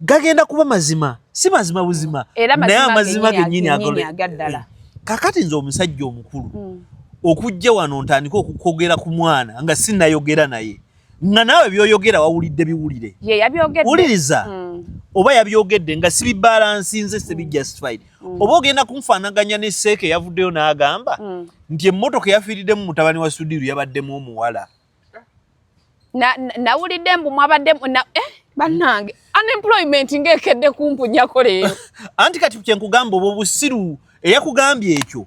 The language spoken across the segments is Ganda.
Gagenda kuba mazima, si mazima buzima, naye amazima gennyini agaddala. Kakati nze omusajja omukulu okujja wano ntandika okukogera ku mwana nga sinnayogera naye, nga naawe byoyogera wawulidde biwulire. Ye yabyogedde. Wuliriza. Oba yabyogedde nga sibibalansinze, sibi justified, oba ogenda kunfaanaganya ne seeke yavuddeyo n'agamba nti emmotoka eyafiiriddemu mutabani wa Sudiru yabaddemu omuwala. Nawulidde mbu mwabadde bannange, unemployment ng'ekedde kumpunyako leero. Anti kati kyenkugamba, obwo obusiru, eyakugambye ekyo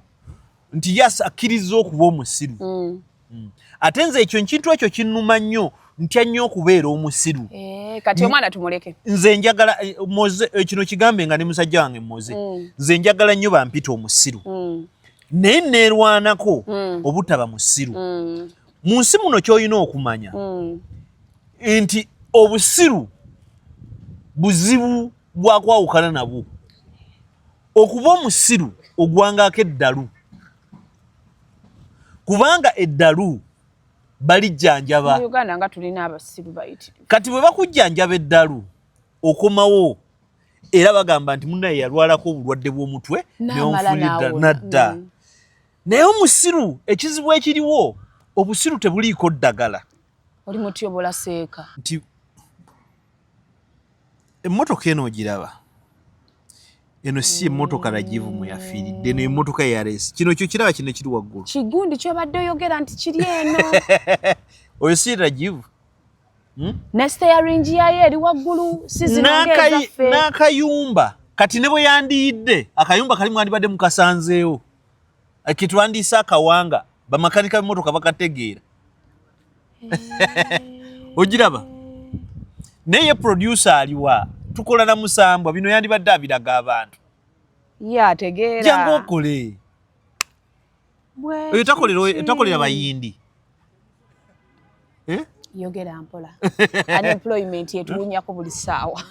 nti yas akkiriza okuba omusiru. Ate nze ekyo nkintu ekyo kinnuma nnyo, ntya nnyo okubeera omusiru. Eh, kati omwana tumuleke. Nze njagala Moze, kino kigambe nga ne musajja wange Moze. Nze njagala nnyo bampita omusiru, naye neerwanako obutaba musiru. Mu nsi muno ky'olina okumanya nti obusiru buzibu bwakwawukana nabwo. Okuba omusiru ogwangako eddalu, kubanga eddalu balijjanjaba. Mu Uganda nga tulina abasiru bayitirivu. Kati bwe bakujjanjaba eddalu, okomawo era bagamba nti munnaye yalwalako obulwadde bw'omutwe N'amala neonfunira n'awona. Nadda. Naye omusiru, ekizibu ekiriwo, obusiru tebuliiko ddagala. Oli mutyobola seeka. Nti emmotoka eno ogiraba, eno si emmotoka Rajivu mwe yafiiridde, eno emmotoka ya race. Kino kyo kiraba, kino ekiri waggulu. Kigundi kyobadde oyogera nti kiri eno. Oyo si Rajivu? Ne steering yayo eri waggulu, si zino ng'ezaffe. N'akayumba kati ne bwe yandiyidde akayumba kali mwandibadde mukasanzeewo, ketwandiise akawanga, bamakanika b'emmotoka bakategeera. Ogiraba, naye ye producer aliwa? Tukola na musambwa, bino yandibadde abiraga abantu. Ye ategeera. Jangu okole. Bwe Oyo takolera kiti. Takolera bayindi. Eh? Yogera mpola, unemployment yetuwunyako buli ssaawa.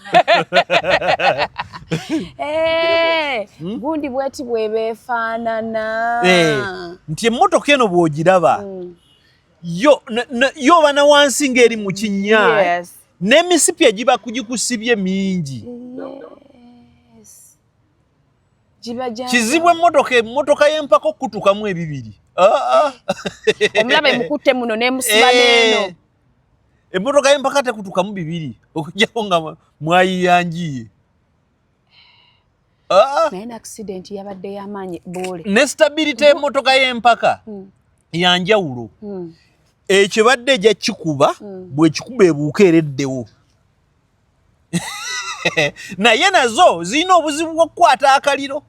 Eh, gundi bweti bwebeefaanana. Eh, nti emmotoka eno bw'ogiraba, yo yo oba na wansi ng'eri mu kinnya, n'emisipi egiba kugikusibye mingi. Yes. Giba gya Kizibu emmotoka y'empaka okutukamu ebibiri. Ah, ah. Omulaba emukutte muno n'emusiba Eh, n'eno. Emmotoka y'empaka tekutukamu bibiri okuggyako nga mwayiyanjiye. Ah, Naye ne accident yabadde y'amaanyi buule. Ne stability y'emmotoka y'empaka yanjawulo. Ekyo badde ejja kikuba, bwekikuba ebuuka era eddewo, naye nazo zirina obuzibu bw'okukwata akaliro,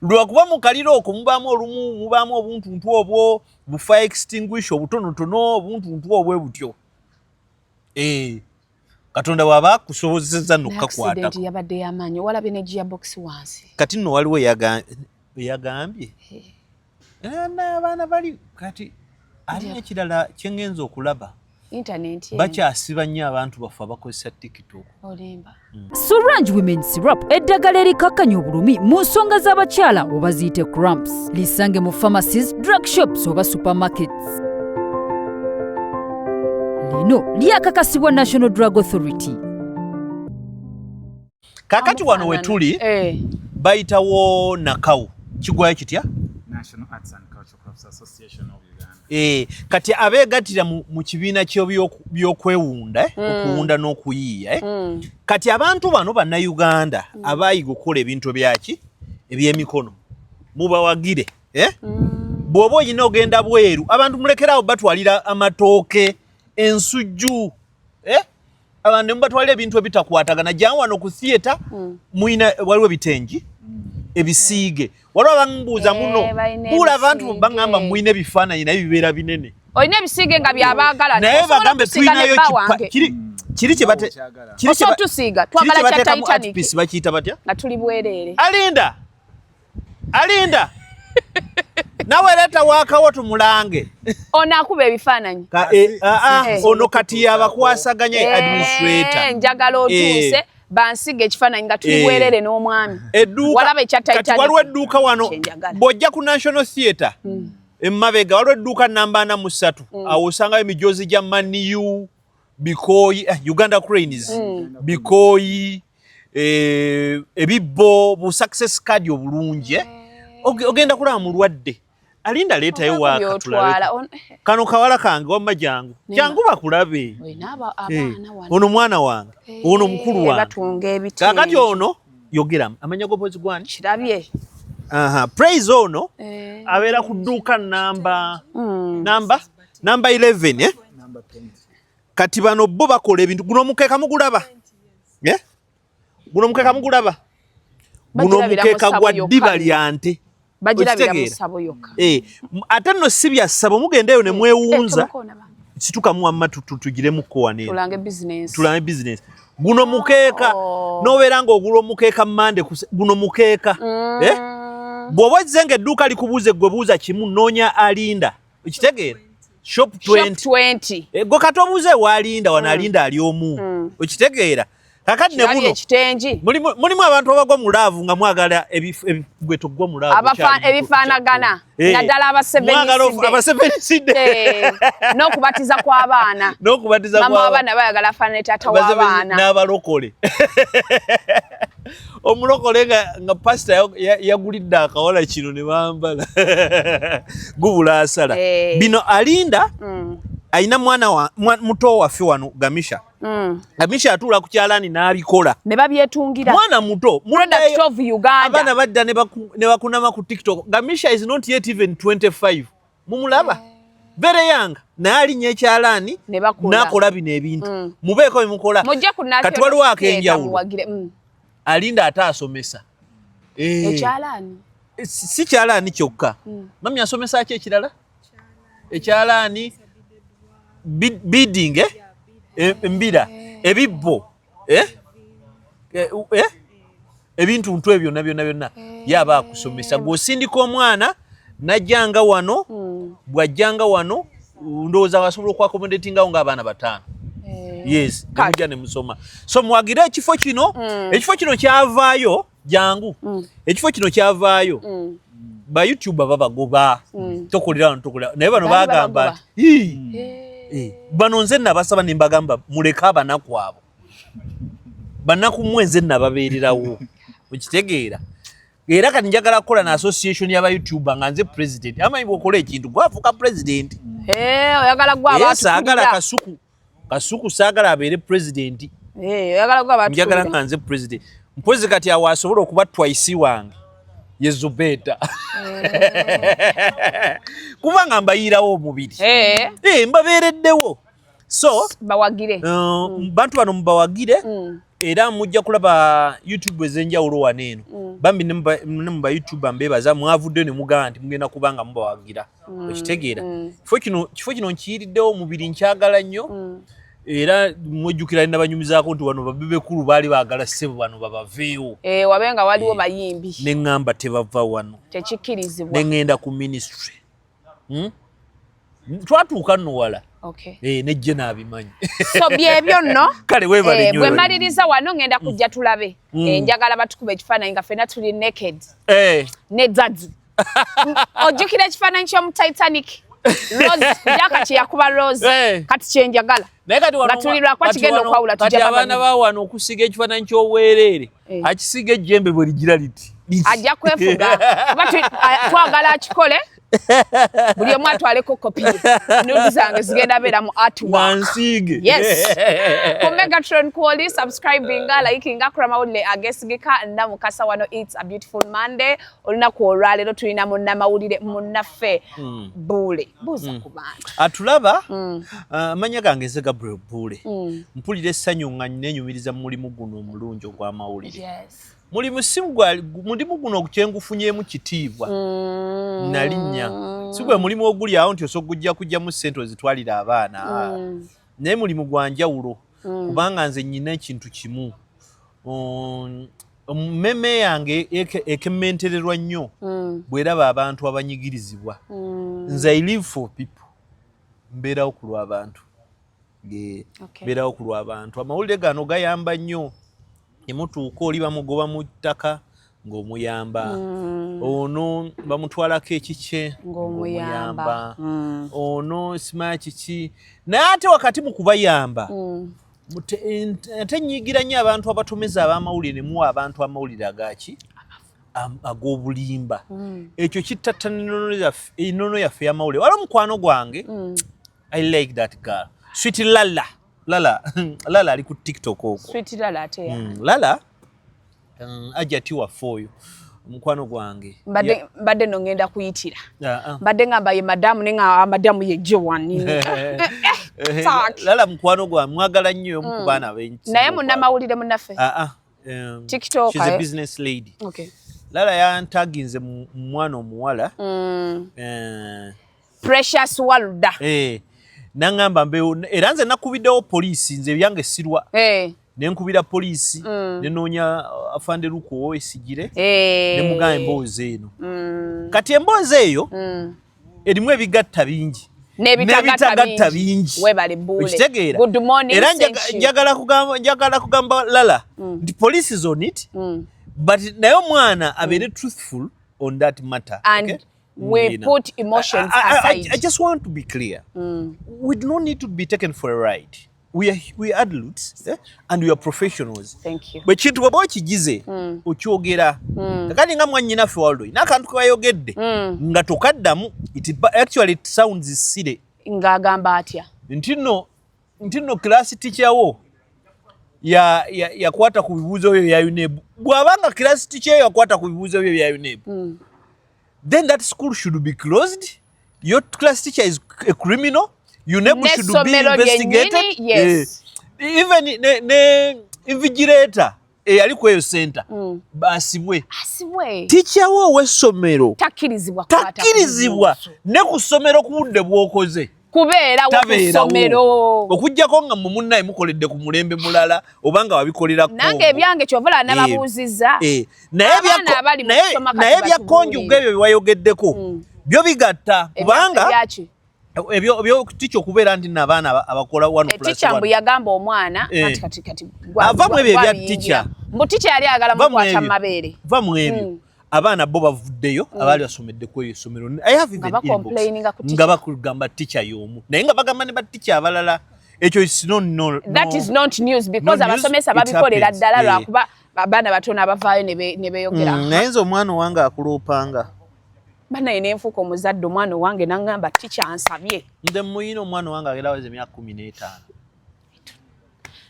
lwakuba mu kaliro okwo mubaamu olumu mubaamu obuntuntu obwo bu fire extinguisher obutonotono, obuntuntu obwe butyo. Eh, Katonda bw'aba akusobozesezza Ne accident nokkakwatako. yabadde y'amaanyi, walabye ne gearbox wansi. Kati nno waliwo eyagambye abaana bali kati ate ekirala kyengenza okulaba, Internet eno. Bakyasiba nnyo abantu baffe abakozesa TikTok. Olimba. Sorange Women Syrup, eddagala erikakkanya obulumi mu nsonga z'abakyala oba ziyite cramps. Lisange mu pharmacies, drug shops oba supermarkets. Lino lyakakasibwa National Drug Authority. Kakati wano wetuli bayitawo NACCAU, kigwayo kitya? National Arts and Cultural Crafts Association of Uganda. Eh, kati abeegattira mu kibiina by'okwewunda, okuwunda n'okuyiiya, eh. Kati abantu bano Bannayuganda abayiga okukola ebintu byaki ebyemikono, mubawagire, eh? Bw'oba oyina ogenda bweru, abantu mulekerawo batwalira amatooke, ensujju, eh? Abantu ne mubatwalira ebintu ebitakwatagana. Jangu wano ku theatre, muyina waliwo ebitengi ebisiige, waliwo abambuuza muno. Eh, balina buula abantu ebisiige. baŋŋamba muyina ebifaananyi naye bibeera binene. Olina ebisiige nga byabaagala. Naye Osobola bagambe okusiiga tulinayo ne bba kipa wange. kiri kyebate Okyagala. kiri Osobola otusiiga, kiri twagala kya kyebateekamu Titanic. art piece, bakiyita batya? Nga tuli bwereere. Alinda, alinda, nawe leeta waakawo tumulange. Ono akuba ebifaananyi. Ono kati yabakwasaganya, administrator. Eh, njagala otuuse bansiga ekifaananyi nga tuli bwereere n'omwami. Edduuka Walaba ekya kati Titanic. Waliwo edduuka wano. Kyenjagala. Bw'ojja ku National Theatre emabega waliwo edduuka namba 43, awo osangayo emijoozi gya Man U. Bikooyi, Uganda Cranes, bikooyi, ebibbo, bu success card obulungi, eh? Ogenda kulaba mulwadde alinda, leetayo Obaako waaka by'otwala. tulabe. Kano kawala kange, wamma jangu, jangu bakulabe. Olina abaana wano. Ono mwana wange, ono mukulu wange. Batunga ebitengi. Kakati ono yogera amanya gobozi gwani? Kirabye. Aha, Praise ono abeera ku dduuka namba namba 11, eh? Number 20. Kati bano bo bakola ebintu. Guno omukeeka mugulaba, eh? Guno omukeeka mugulaba, guno Bagirabira mu omukeeka ssabo gwa yokka. ddiba lya nte. Bagirabira mu Okitegeera? ssabo yokka. Eh, ate nno si bya ssabo, mugendeyo ne mwewunza. Tomukoona bambi. Situkamu wamma, tugiremu kowaneeno. Tulange business. Tulange business. Guno mukeeka. Nobeera ng'ogula omukeeka mande, guno mukeeka, eh? Bw'oba ozze ng'edduuka likubuuze, gwe buuza kimu, noonya alinda, okitegeera? Shop Shop 20. 20. Eh, gwe kati obuuze waalinda wano, alinda ali omu, okitegeera? Kakati ne Kirabye buno ekitengi. mulimu abantu abagwa mu love nga mwagala gwe togwa mu love. Okyali muto. Ebifaanagana. Eh, Naddala mwagala abaseveniside. abaseveniside. N'okubatiza kw'abaana. N'okubatiza. Mama w'abaana bayagala afaanane taata w'abaana. N'abalokole, omulokole nga pasita yagulidde akawala kino ne bambala gubula asala. Bino alinda alina mwana wa muto waffe wano, Gamisha. Gamisha atuula ku kyalaani n'abikola. Ne babyetungira. Mwana muto. Product of Uganda. Abaana badda ne bakunama ku TikTok. Gamisha is not yet even 25, mumulaba, very young, naye alinnya ekyalaani Ne bakola. n'akola bino ebintu. Mubeeko bimukola. Mujje ku National Kati waliwo Theatre ak'enjawulo. muwagire. Alinda ate asomesa. Eh, Ekyalaani. Si kyalaani kyokka, mami asomesa ki ekirala? Ekyalaani, beading, eh? Embira, ebibbo, eh? Eh, eh? Ebintu ntu ebyo byonna byonna byonna yaba akusomesa. Bw'osindika omwana najjanga wano, bw'ajjanga wano, ndowooza asobola okwaccommodatingawo ng'abaana bataano. Yes, nemujja ne musoma. So muwagire ekifo kino. Ekifo kino kyavaayo, jangu, ekifo kino kyavaayo, ba YouTuber babagoba, tokolera wano, tokolera, naye bano Baali bagamba babagoba. nti "Ii, eh, bano nze nabasaba ne mbagamba muleke abanaku abo, banaku mmwe, nze nababeererawo." Okitegeera? Era kati njagala kukola na association y'aba YouTuber nga nze president. Amanyi bw'okola ekintu gwafuuka president. Eh, oyagala gwe Era saagala abaatukulira. Kasuku, Kasuku saagala abeere president. Eh, oyagala gwe Njagala abaatukulira. nga nze president. Mpozi kati awo asobola okuba twice wange ye Zubeda, kubanga mbayiirawo omubiri. Eh, mbabeereddewo. So Bawagire. Bantu bano mubawagire. Era mujja kulaba YouTube ez'enjawulo wano eno. Bambi ne mu ba YouTube mbeebaza, mwavuddeyo ne mugamba nti mugenda kubanga mubawagira, okitegeera? Kifo kino nkiyiriddewo omubiri, nkyagala nnyo. Era mwejjukira nabanyumizaako nti wano babebekulu baali baagala ssebo bano babaveewo. Eh, wabe nga waliwo bayimbi. Ne ŋŋamba tebava wano. Tekikkirizibwa. Ne ŋŋenda ku ministry, Twatuuka nno wala. Eh, nejje n'abimanyi. So byebyo nno. Kale weebale Eh, nnyo, bwe weebale. maliriza wano ngenda kujja tulabe. Eh, njagala batukuba ekifaananyi nga ffenna tuli naked ne zazi. Ojjukira ekifaananyi ky'omu Titanic, Rose, Jaka kye yakuba Rose? Kati kyenjagala. Naye kati wano Nga tuli lwakuba kati kigenda okwawula, kati tujja abaana baba ba wano okusiga ekifaananyi ky'obwereere, akisiga ejjembe bwe ligira liti liti. Ajja kwefuga kuba twagala akikole, buli omu atwaleko kopi ye. Nudes zange zigenda beera mu artwork. Wansiige. Yes. Ku Megatron Quali, subscribinga, likinga, kula mawulire agesigika. Namukasa wano, it's a beautiful Monday. Olunaku olwaleero tulina munnamawulire munnaffe Buule. Buuza ku bantu. Atulaba, amannya gange nze Gabriel Buule. Mpulira essanyu nga nenyumiriza mu mulimu guno omulungi ogw'amawulire. Mulimu si mulimu guno kyengufunyeemu kitiibwa nalinnya, si gwe mulimu oguli awo nti osobola kujja kujjamu ssente ozitwalira abaana. Naye mulimu gwa njawulo, kubanga nze nnyina ekintu kimu, mmeme yange ekemmentererwa nnyo bw'eraba abantu abanyigirizibwa. Nze I live for people, mbeerawo ku lw'abantu. Mbeerawo ku lw'abantu. Amawulire gano gayamba nnyo, nemutuuka oli bamugoba mu ttaka. Ng'omuyamba ono bamutwalako ekikye. Ng'omuyamba. Ono simanya kiki, naye ate wakati mu kubayamba ate nyigira nnyo abantu abatomeza ab'amawulire ne muwa abantu amawulire agaki ag'obulimba. Ekyo kittattana ennono yaffe y'amawulire. Waliwo mukwano gwange, I like that girl, Sweet Lala. Lala, Lala ali ku TikTok okwo. Sweet Lala ate ya. Lala ajati waffe oyo mukwano gwange. Mbadde no ngenda kuyitira. Ah, ah. Mbadde ngamba ye madamu, naye nga madamu ye Joan. Tak. Lala mukwano gwange, mwagala nnyo, omu ku baana abensi. Naye munnamawulire munnaffe. Ah, ah. TikTok, she's a eh? business lady. Okay. Lala yantaginze mu mwana omuwala. Precious Walda. Naŋŋamba mbeewo, era nze nakubiddewo poliisi. Nze ebyange sirwa. Nenkubira poliisi, nenoonya afande Luku Owesigire, nemugamba emboozi eno. Kati emboozi eyo erimu ebigatta bingi n'ebitagatta n'ebitagatta bingi. Webale buule. Okitegeera? Good morning. Era Thank you. njagala kugamba Lala nti police is on it, but naye omwana abeere truthful on that matter. And okay? we put emotions aside. I just want to be clear. We do not need to be taken for a ride. We are adults, eh? And we are professionals. Thank you. Bwe kintu bw'oba okigize okyogera. Kakati nga mwannyinaffe Waldo n'akantu ke wayogedde nga tokaddamu, actually it sounds silly. Ng'agamba atya? Nti nno class teacher wo yakwata ku bibuuzo byo bya UNEB. Bw'abanga class teacher yo yakwata ku bibuuzo byo bya UNEB, then that school should be closed. Your class teacher is a criminal. UNEB should be N'essomero investigated. lyennyini, yes. Even ne invigilator eyali ku eyo center basibwe. Asibwe. Teacher wo ow'essomero takkirizibwa kukwata ku takkirizibwa bibuuzo. Ne ku ssomero ku budde bw'okoze kubeerawo ku tabeerawo. ssomero. Okuggyako nga mmwe munnaye mukoledde ku mulembe mulala oba nga wabikolera Nange Congo. ebyange kyovola nababuuzizza. Naye Abaana abali mu kusoma kati naye ebya batubuulire. konjuga ebyo byewayogeddeko byo bigatta, kubanga Ebyaki? Ebyo teacher okubeera nti naabaana abakola one plus Teacher mbu one. yagamba omwana kati Ah, va mu ebyo ebya gwabiyingira. teacher. Mbu teacher yali ayagala Va mu mukwata ebyo. mu mabeere. Va mu ebyo. Abaana bo bavuddeyo abaali basomedde ku eyo essomero. I have even Nga bacomplaininga ku inbox teacher. nga bakugamba teacher y'omu, naye nga bagamba ne bateacher abalala. Ekyo is no, no, That no. is not news because No news, abasomesa it babikolera happens. ddala, lwakuba abaana batono abavaayo ne beeyogera. Naye nze omwana owange akuloopanga. Banaye nenfuuka omuzadde, omwana owange naŋŋamba teacher ansabye. Nze muyina omwana owange agenda aweza emyaka 15.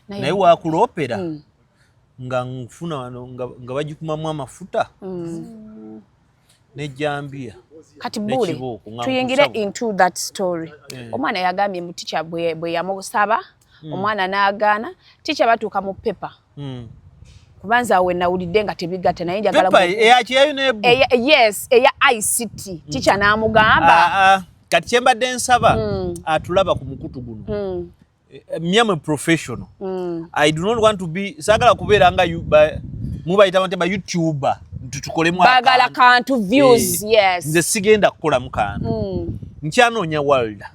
Naye Naye wakuloopera nga nfuna wano nga bagikumamu amafuta nejambiya Kati buule n'ekibooko nga tuyingire nkusaba. into that story. Omwana yagambye mu teacher bwe yamusaba, omwana n'agaana, teacher batuuka mu paper, kubanza awo we nawulidde nga tebigatta, naye njagala Paper eyakiyayo nebu. Yes, eya ICT. Teacher n'amugamba. Ah, ah, kati kyembadde nsaba atulaba ku mukutu guno, me am a professional. I do not want to be, saagala kubeera nga mubayita bate ba YouTuber nti tukolemu Baagala akantu. kantu views. Yes. Nze sigenda kukolamu kantu. Nkyanoonya Walda.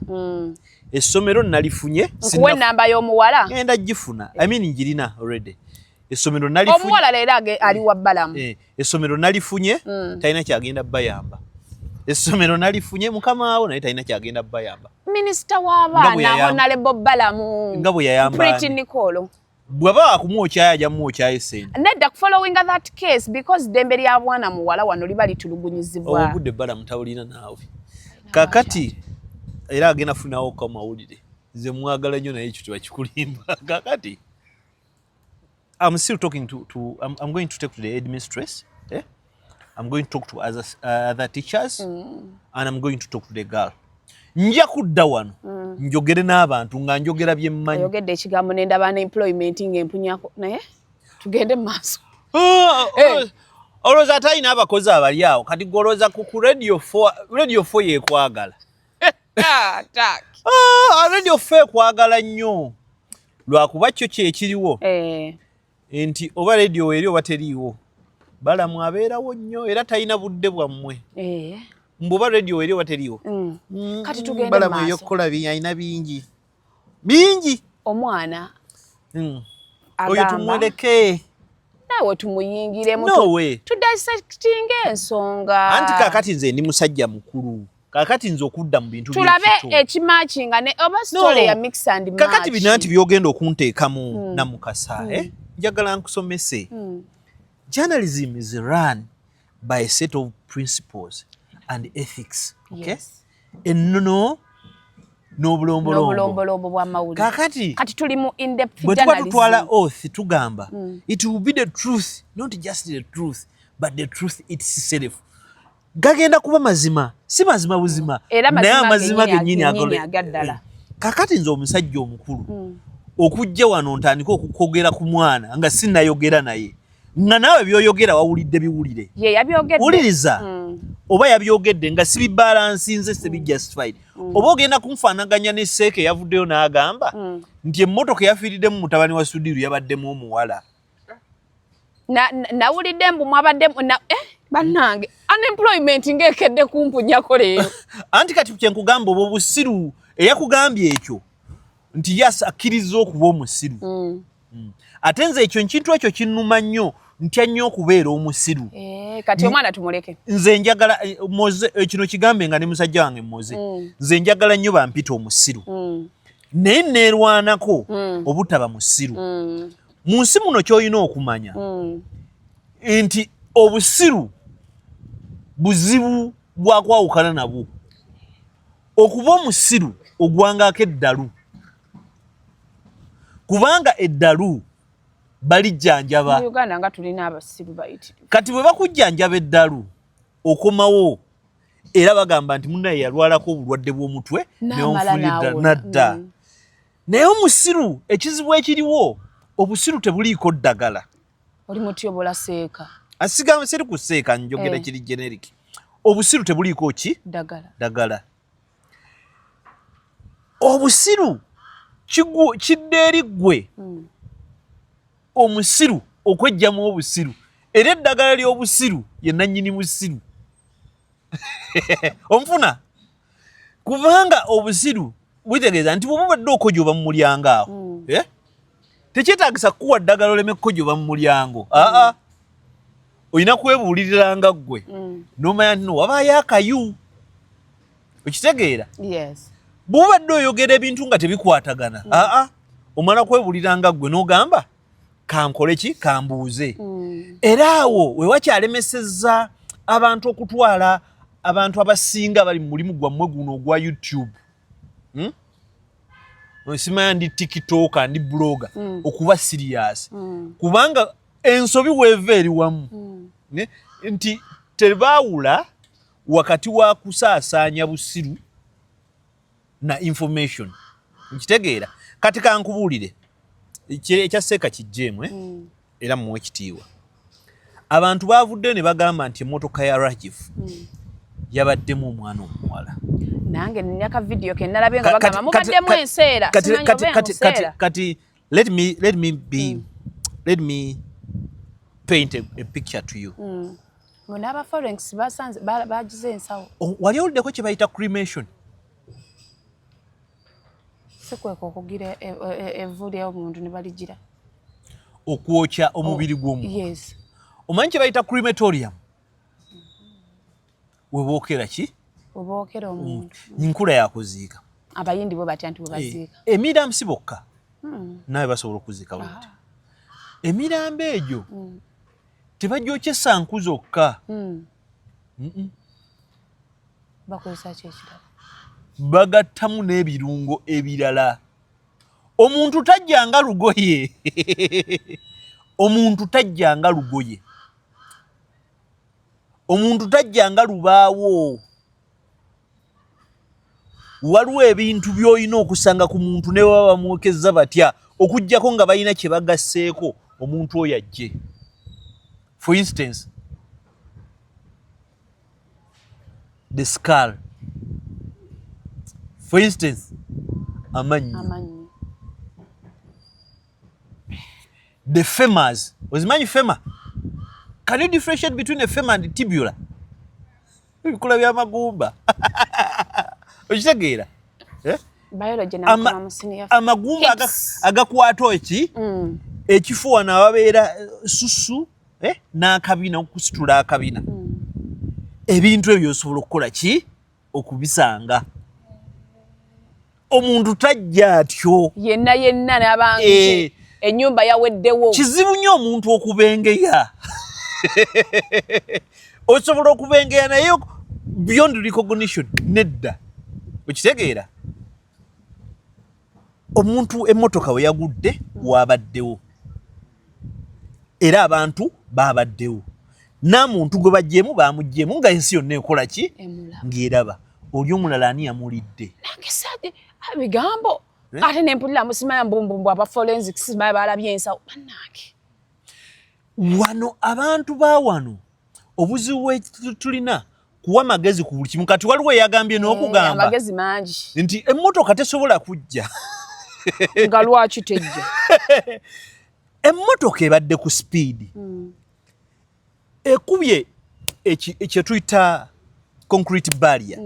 Essomero nalifunye. Nkuwa enamba y'omuwala. Ngenda gifuna, I mean njirina already. Essomero nalifunye. Omuwala leero ali wa Balamu. Essomero nalifunye, talina kyagenda bayamba. Essomero nalifunye, mukama wo naye talina kyagenda bayamba. Minisita Nga bwe w'abaana, Honorable Balamu. Nga bwe yayamba Pretty ani? Nicolo. Bw'aba akumwokyayo ajja mumwokyayo esente. Nedda, following that case, because ddembe lya bwana muwala wano liba litulugunyizibwa. Obudde Balamu tawulina naawe kakati, era agenda funawo ko mawulire. Nze mwagala nnyo, naye ekyo tebakikulimba. Kakati I'm still talking to I'm going to talk to the headmistress, eh? I'm going to talk to other teachers and I'm going to talk to the girl. Nja kudda wano njogere n'abantu nga njogera bye mmanyi. Oyogedde ekigambo nendaba unemployment ng'empunyako, naye tugende mu maaso. Ah, Eh. olowooza ate alina abakozi abali awo. Kati golowooza ku Radio 4, Radio 4 yekwagala. Ah, tak. Ah, Radio 4 ekwagala nnyo, lwakuba kyo kyekiriwo nti oba radio eri oba teriiwo, Balamu abeerawo nnyo era talina budde bwammwe. Mbu oba radio eri oba teriiwo. Kati tugende Balamu maaso. ebyokukola alina bingi bingi. Omwana Oyo agamba tumuleke. Naawe tumuyingiremu. No way. Tudissectinga ensonga. Anti kakati nze ndi musajja mukulu, kakati nze okudda mu bintu tulabe by'ekito. Ekimatchinga ne oba story No. ya mix and match. Kakati bino nti byogenda okunteekamu namukasa, eh? Njagala nkusomese. Journalism is run by a set of principles and ethics, okay? Ennono n'obulombolombo. N'obulombolombo bw'amawulire. Kakati Kati tuli mu in-depth bwe tuba tutwala journalism. Oath, tugamba it will be the truth, not just the truth, but the truth itself. Gagenda kuba mazima, si mazima buzima, Era naye mazima amazima gennyini gennyini gennyini agaddala. Kakati nze omusajja omukulu okujja wano ntandika okukwogera ku mwana nga sinnayogera naye, nga naawe byoyogera wawulidde biwulire. Ye yabyogedde. Wuliriza, oba yabyogedde nga sibibalansinze, sibijustified, oba ogenda kunfaanaganya ne seeka eyavuddeyo n'agamba nti emmotoka eyafiiriddemu mutabani wa Sudiru yabaddemu omuwala. Nawulidde mbu mwabadde bannange, unemployment ng'ekedde kumpunyako leero. Anti kati kyenkugamba, obwo obusiru, eyakugambye ekyo nti yas akkiriza okuba omusiru. Ate nze ekyo nkintu ekyo kinnuma nnyo, ntya nnyo okubeera omusiru. Eh, kati omwana tumuleke. Nze njagala Moze, kino kigambe nga ne musajja wange Moze, nze njagala nnyo bampita omusiru, naye neerwanako obutaba musiru. Mu nsi muno ky'olina okumanya nti obusiru buzibu bwakwawukana nabwo. Okuba omusiru ogwangako eddalu, kubanga eddalu balijjanjaba. Mu Uganda nga tulina abasiru bayitirivu. Kati bwe bakujjanjaba eddalu, okomawo era bagamba nti munnaye yalwalako obulwadde bw'omutwe N'amala neonfunira n'awona. nadda. Naye omusiru, ekizibu ekiriwo, obusiru tebuliiko ddagala. Oli mutyobola seeka. Asigamba siri kuseeka, njogera kiri generic. Obusiru tebuliiko ki? Ddagala. Ddagala. Obusiru kidda eri ggwe omusiru okwejjamu obusiru, era eddagala ly'obusiru ye nannyini busiru. Onfuna? Kubanga obusiru bwitegeeza nti bw'oba obadde okojoba mu mulyango awo, eh? Tekyetaagisa kukuwa ddagala oleme kukojoba mu mulyango. Aa, olina kwebuuliriranga ggwe n'omanya nti no wabaayo akayu. Okitegeera? Yes. Bw'obadde oyogera ebintu nga tebikwatagana, aa, omala kwebuuliranga ggwe n'ogamba kankole ki, kambuuze. Era awo we wakyalemesezza abantu okutwala abantu abasinga bali mu mulimu gwammwe guno ogwa YouTube, Simanya ndi TikToker, ndi blogger, okuba serious, kubanga ensobi weeva eri wamu. Nti tebaawula wakati wa kusaasaanya busiru na information. Nkitegeera. Kati kankubuulire, ekya seeka kijjeemu, eh? Era muwe ekitiibwa. Abantu bavuddeyo ne bagamba nti emmotoka ya Rajif yabaddemu omwana omuwala. Nange nina ka video ke nalabye nga bagamba mubaddemu enseera. Simanyi oba enseera. Kati let me paint a picture to you. Ngo n'aba forensics basanze bagize ensawo. Wali owuliddeko kye bayita cremation? Sikweka okugira evvu ly'omuntu ne baligira. Okwokya omubiri gw'omuntu? Yes. Omanyi kye bayita crematorium? Webookera ki? Webookera omuntu. Nkula yakuziika. Abayindi bo batya nti bwe baziika? Emirambo si bokka, naawe basobola okuziika bweti. Emirambo egyo tebagyokesa nku zokka. Bakozesa ki ekirala? Bagattamu n'ebirungo ebirala. Omuntu tajjanga lugoye, omuntu tajjanga lugoye, omuntu tajjanga lubaawo. Waliwo ebintu by'olina okusanga ku muntu ne baba bamwokezza batya, okugjako nga balina kye bagasseeko omuntu oyo ajje. For instance, the skull. For instance, amannyo. Amannyo. The femurs. Ozimanyi femur? Can you differentiate between a femur and tibula? Ebikula by'amagumba, okitegeera, eh? Biology namukoma mu senior. Amagumba Hips. Agakwata eki? Ekifo wano awabeera susu n'akabina, okusitula akabina, ebintu ebyo osobola okukola ki okubisanga. Omuntu tajja atyo yenna yenna n'abantu ennyumba yaweddewo. Kizibu nnyo omuntu okubengeya. Osobola okubengeya naye beyond recognition nedda. Okitegeera? Omuntu emmotoka we yagudde wabaddewo, era abantu babaddewo, n'amuntu gwe baggyemu bamugyemu nga ensi yonna ekola ki? Emulaba. Ng'eraba. Oli omulala ani yamulidde? Nange saade ebigambo. Eh? Ate nempulira musimanya mbumbumbu aba forensics simanya balabye ensawo, bannange. Wano abantu ba wano obuzibu bwe tulina kuwa magezi ku buli kimu. Kati waliwo eyagambye n'okugamba amagezi mangi nti emmotoka tesobola kujja. Nga lwaki tejja? Emmotoka ebadde ku speed, ekubye kye tuyita concrete barrier.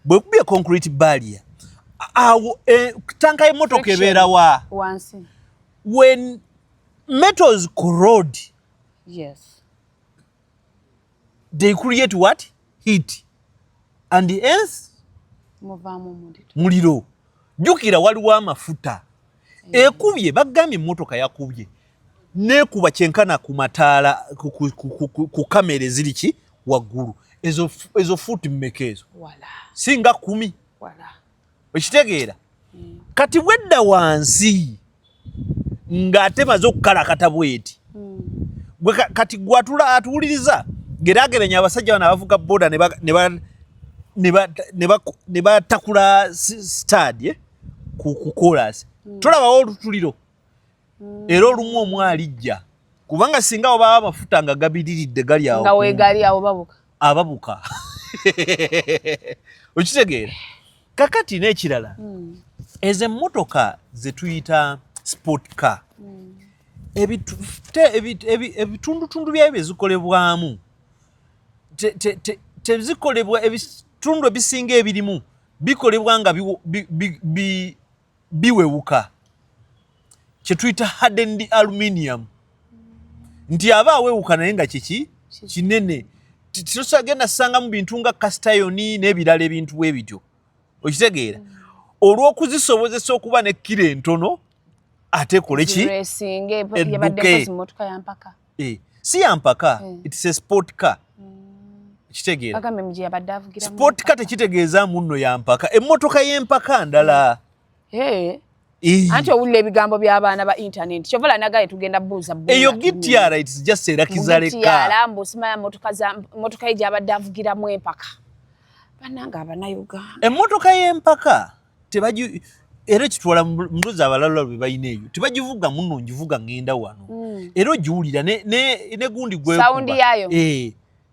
Bwekubye concrete barrier awo, tanka y'emmotoka Friction. ebeerawa? Wansi. When metals corrode, they create what? Heat, and hence muvaamu omuliro. Muliro. Jjukira waliwo amafuta. Ekubye, bagambye emmotoka yakubye nekuba kyenkana ku mataala, ku kamera eziri ki waggulu ezo, ezo fuuti mmeka ezo? Wala. Singa 10. Wala. Okitegeera? Kati bwedda wansi ng'ate maze okukalakata bweti, gwe kati gwatula atuwuliriza, geraageranya abasajja bano abavuga boda ne batakula stadi ku kolas, tolabawo olutuliro era olumu omu alijja, kubanga singa wabaawo amafuta nga gabiriridde gali awo nga wegali awo babuka. Ababuka. Okitegeera? Kakati n'ekirala, ezo emmotoka ze tuyita sport car, ebitundutundu byayo bye zikolebwamu tezikolebwa, ebitundu ebisinga ebirimu bikolebwa nga biwewuka, kye tuyita hardened aluminium, nti aba awewuka naye nga kiki kinene. Tosagenda sangamu bintu nga cast iron n'ebirala, ebintu bwe bityo. Okitegeera? Olw'okuzisobozesa okuba ne kiro entono ate ekole ki? Racing. Edduke. Yabadde mpozi mmotoka ya mpaka. Si ya mpaka. It's a sport car. Kitegeera? Bagambye mugi yabadde avugira mu Sport car mpaka. tekitegeeza munno ya mpaka. Emmotoka y'empaka ndala. Anti owulira ebigambo by'abaana ba internet, kyova nagaye tugenda buuza. Eyo GTR, it's just a luxury car. GTR mbu simanya motoka za motoka ye gyabadde avugiramu empaka. Bannange abannayuganda. Emmotoka y'empaka tebagi, era ekitwala mulozi abalala bwe balina eyo tebagivuga muno, ngivuga ngenda wano, era ogiwulira ne gundi gwekuba. Sound yayo.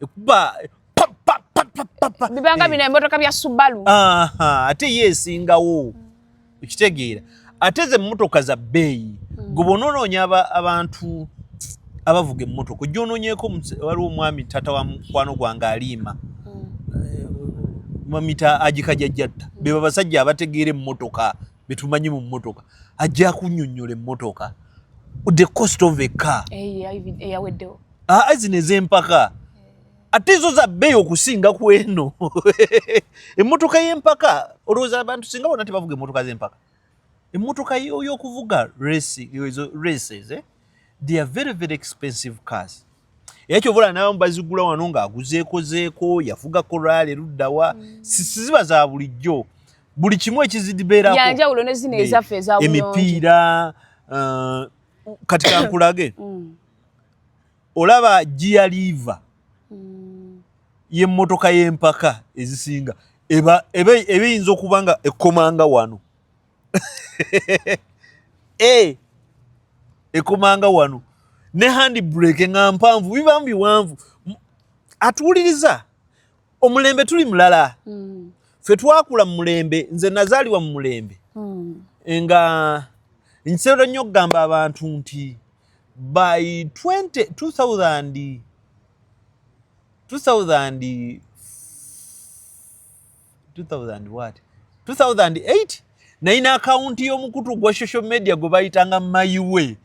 Ekuba pa, pa, pa, pa, pa, pa. Bibanga bino emmotoka bya Subaru. Aha, ate ye esingawo. Okitegeera? Ate ze emmotoka za bbeeyi. Gwe bw'onoonoonya abantu abavuga emmotoka, ojja onoonyeeko waliwo omwami taata wa mukwano gwange aliima, bamuyita Agikajajjatta, be babasajja abategeera emmotoka betumanyi mu mmotoka, ajja kunnyonnyola emmotoka, the cost of a car. Eyaweddewo. Aa, zino ez'empaka ate zo za bbeeyi okusinga ku eno emmotoka y'empaka. Olowooza abantu singa bonna tebavuga emmotoka z'empaka? Emmotoka y'okuvuga ezo races, they are very very expensive cars. Era kyova olaba n'abamu bazigula wano ng'aguzeekozeeko, yavugako rally eruddawa. Siziba za bulijjo, buli kimu ekizibeerako Yanjawulo ne zino ezaffe eza buyonjo. Emipiira, kati kankulage. Olaba gear lever y'emmotoka y'empaka ezisinga eba eyinza okuba nga ekomanga wano, ekomanga wano, ne hand brake nga mpanvu, bibamu biwanvu. Atuwuliriza, omulembe tuli mulala. Ffe twakula mu mulembe, nze nazaalibwa mu mulembe nga nkisobola nnyo okugamba abantu nti by 20 2000 2000 2000 what, 2008 nalina akawunti y'omukutu gwa social media gwe bayitanga MyWay.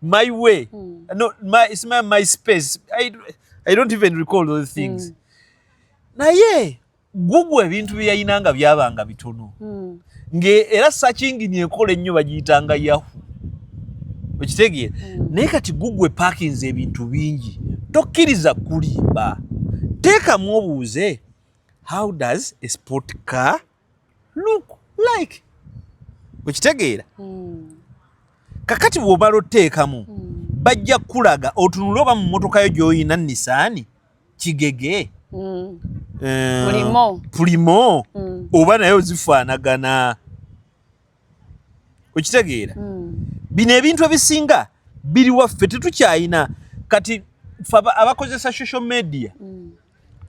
My way. No, my, it's my space. I don't even recall those things. Naye Google ebintu bye yayina nga byabanga bitono. Nge era search engine ekola ennyo bagiyitanga Yahoo. Okitegeera? Naye kati Google epakinze ebintu bingi. Tokkiriza kulimba. Teekamu obuuze, how does a sport car look like? Okitegeera? Kakati bw'obala oteekamu, bajja kukulaga otunule oba mu mmotoka yo gy'oyina Nissan kigege. Pulimo. Pulimo. Oba nayo zifaanagana. Okitegeera? Bino ebintu ebisinga biri waffe tetukyayina. Kati ffe abakozesa social media,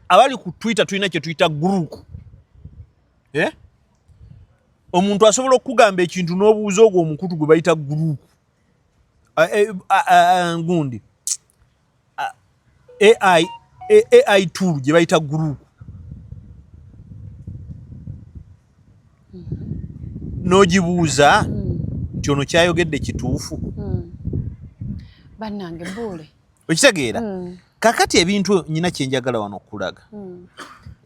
abali ku Twitter, tulina kye tuyita group. Eh? Omuntu asobola okukugamba ekintu n'obuuza ogwo omukutu gwe bayita group. Gundi AI, AI tool gye bayita group, n'ogibuuza nti ono kyayogedde kituufu. Bannange buule. Okitegeera? Kakati ebintu nyina kyenjagala wano okulaga,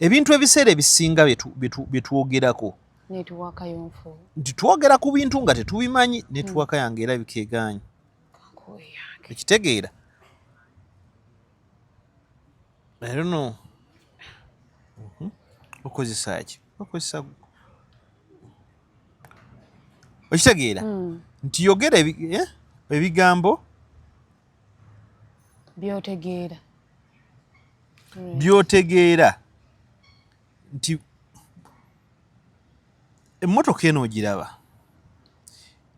ebintu ebiseera ebisinga bye twogerako netuwakayo nfu. Nti twogera ku bintu nga tetubimanyi. Network yange era bikegaanye. Kankuwe yange. Ekitegeera? I don't know. Okozesa ki? Okozesa, okitegeera nti yogera ebigambo byotegeera. Byotegeera nti emmotoka eno ogiraba,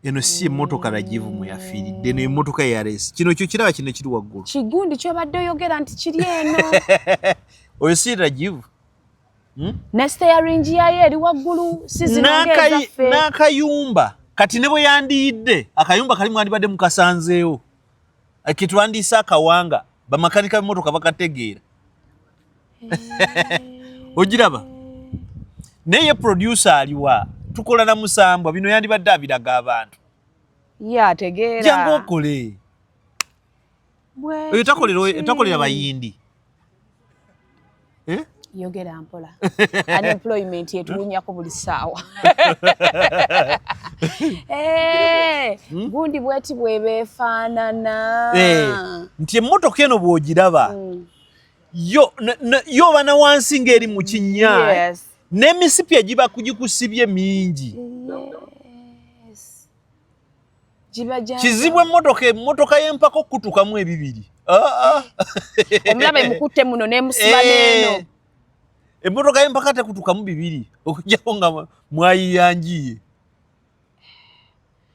eno si emmotoka Rajivu mwe yafiiridde. Eno emmotoka ya race. Kino kyo kiraba, kino ekiri waggulu. Kigundi kyobadde oyogera nti kiri eno. Oyo si Rajivu? Ne steering yayo eri waggulu, si zino ng'ezaffe. N'akayumba kati ne bwe yandiyidde akayumba kali mwandibadde mukasanzeewo ketwandiise akawanga. Bamakanika b'emmotoka bakategeera. Ogiraba? Naye ye producer aliwa? Tukola na musambwa. Bino yandibadde abiraga abantu. Ye ategeera. Jangu okole. Bwe Oyo takolera kiti. Takolera bayindi. Eh? Yogera mpola, unemployment etuwunyako buli ssaawa. Eh, gundi bweti bwebeefaanana. Eh, nti emmotoka eno bw'ogiraba, yo yo oba na wansi ng'eri mu kinnya, n'emisipi egiba kugikusibye mingi. Yes. Giba gya Kizibu emmotoka y'empaka okutukamu ebibiri. Ah, ah. Omulaba emukutte muno n'emusiba Eh, n'eno. Emmotoka y'empaka tekutukamu bibiri okuggyako nga mwayiyanjiye.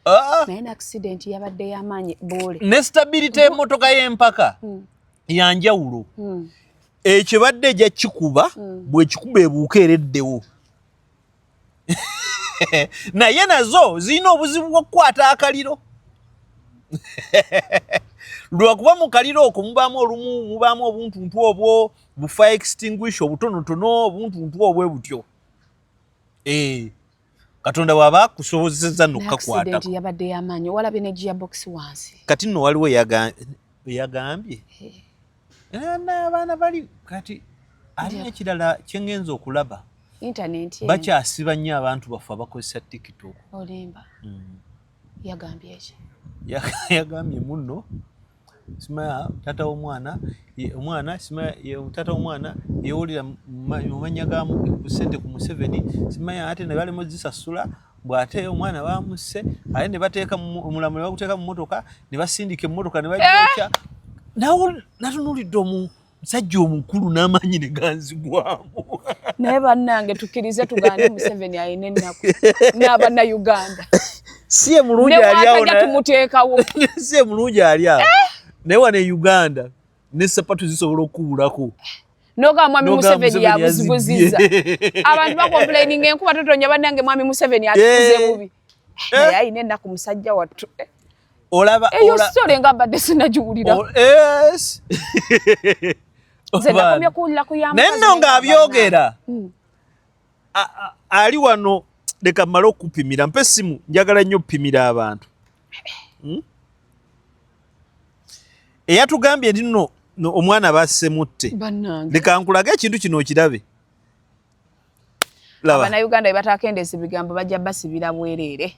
Ah, ah. Naye n'accident yabadde y'amaanyi buule. Ne stability y'emmotoka y'empaka yanjawulo. Ekyo badde ejja kikuba, bwekikuba ebuuka ereddewo. Naye nazo zirina obuzibu bw'okukwata akaliro, lwakuba mu kaliro okwo mubaamu olumu mubaamu obuntuntu obwo bu fire extinguisher obutonotono, obuntuntu obwe butyo. Eh, Katonda bw'aba akusobozesezza nno Accident okukakwatako. yabadde y'amaanyi, walabye ne gearbox wansi. Kati nno waliwo eyagambye n'abaana bali kati ate n'ekirala kyengenza okulaba, Internet eno. Bakyasiba nnyo abantu baffe abakozesa TikTok. Olimba. Yagambye eki? Yagambye muno simaya taata w'omwana omwana simaya taata w'omwana yewulira mu mannya ga ku ssente ku Museveni, simaya ate ne balema ozisasula, bw'ate omwana bamusse, ate ne bateeka omulambo ne baguteeka mu mmotoka ne basindika emmotoka ne bagyokya. Nawe natunuulidde omusajja omukulu n'amaanyi ne ganzigwamu. Naye bannange, tukkirize tugaane, Museveni alina ennaku n'abannayuganda. Si ye mulungi ali awo. Newakajja tumuteekawo. Si ye mulungi ali awo, naye wano e Uganda ne sapatu zisobola okuwulako. Nogamba mwami N'ogamba Museveni Museveni yabuzibuzizza. yazibbye. Abantu bacomplaininga enkuba totonya. Bannange, mwami Museveni atukuze bubi, naye alina ennaku musajja wattu. Olaba Eyo story nga mbadde sinagiwulira. Yes. Nze nakomye kuwulira ku ya Naye mukazi. nno ng'abyogera ali wano. Leka mmale okupimira, mpe essimu, njagala nnyo okupimira abantu. Eyatugambye nti nno omwana basse mutte. Leka nkulage ekintu kino okirabe. Laba. Abannayuganda bwe batakendeeza ebigambo bajja basibira bwereere.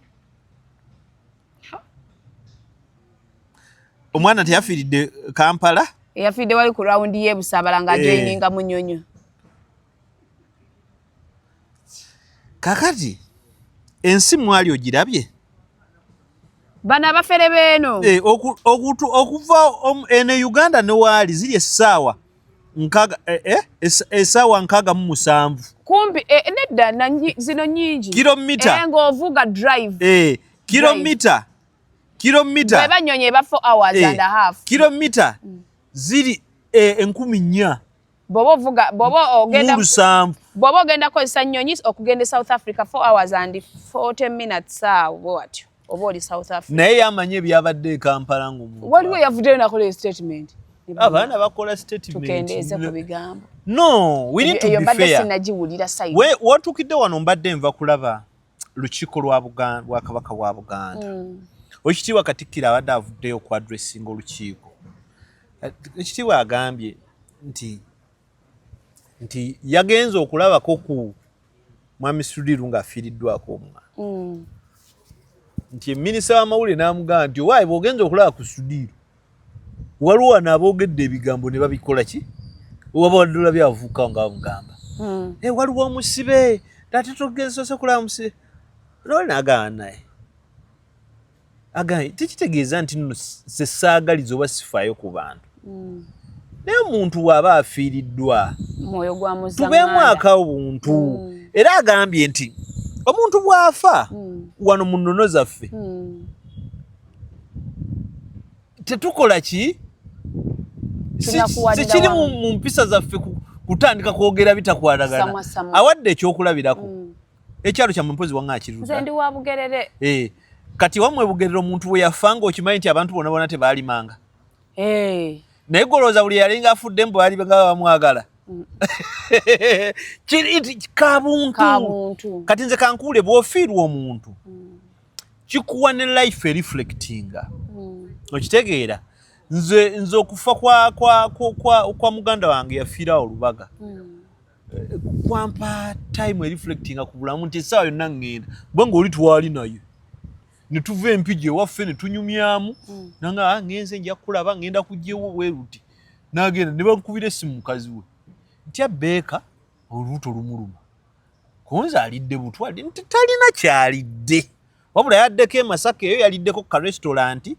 Omwana teyafiiridde Kampala? Eyafiiridde wali ku rawundi y'e Busaabala ng'ajoyininga Munyonyo. Kakati ensi mwali ogirabye? Bano abafere beeno. Okuva eno e Uganda ne waali ziri essaawa nkaga essaawa 67. Kumpi nedda zino nnyingi. Kilomita. Ng'ovuga drive. Kilomita. Kilomita. Bw'eba nnyonyi eba 4 hours and a half. Kilomita ziri 4,000. Bw'oba ovuga, bw'oba ogenda bw'oba ogenda kukozesa nnyonyi okugenda e South Africa 4 hours and 40 minutes awo bw'atyo oba oli South Africa. Naye yamanyi ebyabadde e Kampala ng'omuntu. Waliwo yavuddeyo n'akola statement. Abaana bakola statement. Tukendeeze ku bigambo. No, we need to be fair. Mbadde sinagiwulira side. We watuukidde wano mbadde nva kulaba lukiiko lwa Buganda, lwa Kabaka wa Buganda. Ekitiibwa Katikkiro abadde avuddeyo ku addressinga olukiiko. Ekitiibwa agambye nti yagenze okulabako ku Mwami Sudiru ng'afiiriddwako omwana. Nti minisita w'amawulire n'amugamba nti owaaye bw'ogenze okulaba ku Sudiru waliwo wano aboogedde ebigambo ne babikola ki? Oba wadde olabye abavubuka nga bamugamba. Waliwo omusibe, ate togenze kulaba musibe. N'oli n'agamba naye. Agambye tekitegeeza nti nno sessaagaliza oba sifaayo ku bantu. Naye omuntu bw'aba afiiriddwa tubeemu akabuntu. Era agambye nti omuntu bw'afa wano mu nnono zaffe tetukola ki? Sikiri mu mpisa zaffe kutandika kwogera bitakwatagana. Awadde ekyokulabirako. Ekyalo kyammwe mpozi wanga kirudda. Nze ndi wa Bugerere. Kati wammwe Bugerere omuntu bwe yafa ng'okimanyi nti abantu bonna bonna tebaalimanga. Naye golooza buli yalinga afudde mbu baali nga bamwagala. Kabuntu. Kati nze kankuule bw'ofiirwa omuntu kikuwa ne life ereflectinga. Okitegeera? Nze okufa kwa muganda wange yafiirawo Olubaga. Kwampa time ereflectinga ku bulamu nti essaawa yonna ŋŋenda. Bwe ng'oli twali naye. Ne tuva Empigi ewaffe ne tunyumyamu. Nanga ngenze nja kulaba ŋŋenda kuggyewo bwe luti. N'agenda ne bankubira essimu mukazi we. Ntya Beeka olubuto lumuluma. Konze alidde butwa nti talina ky'alidde. Wabula yaddeko e Masaka eyo yaliddeko ka restaurant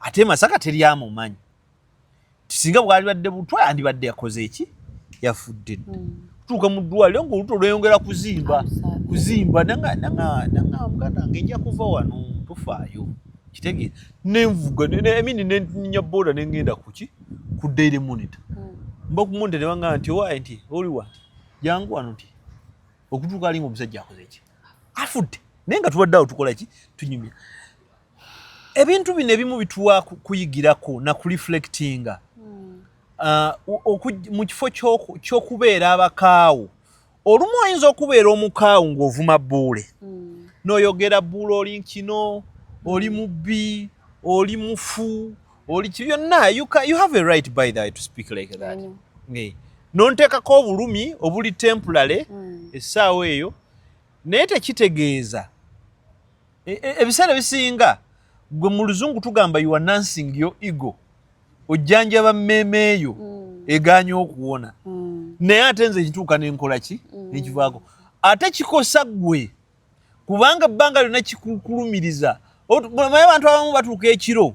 ate e Masaka teryamumanyi. Singa bw'alibadde butwa yandibadde yakoze eki? Yafudde dda. Tuuka mu ddwaliro ng'olubuto lweyongera kuzimba. Kuzimba nanga muganda wange nja kuva wano tofaayo. Kitegeeza nenvuga emini nennya boda ne ŋŋenda ku ki? Ku Daily Monitor. Mba ku Monitor ne baŋŋamba nti owaaye nti oli wa nti jangu wano nti okutuuka alinga omusajja akoze ki? Afudde. Naye nga tubadde awo tukola ki? Tunyumya. Ebintu bino ebimu bituwa kuyigirako na kureflectinga. Mu kifo ky'okubeera abakaawu. Olumu oyinza okubeera omukaawu ng'ovuma bbuule. N'oyogera bbuule oli kino, oli mubbi, oli mufu, oli ki byonna. You have a right by the way to speak like that. N'onteekako obulumi obuli temporary essaawa eyo, naye tekitegeeza. Ebiseera ebisinga gwe mu luzungu tugamba you are nursing your ego. Ojjanjaba mmeeme eyo egaanye okuwona. Naye ate nze kituuka n'enkola ki? Nekivaako. Ate kikosa ggwe kubanga ebbanga lyonna kikukulumiriza. Omanyi abantu abamu batuuka ekiro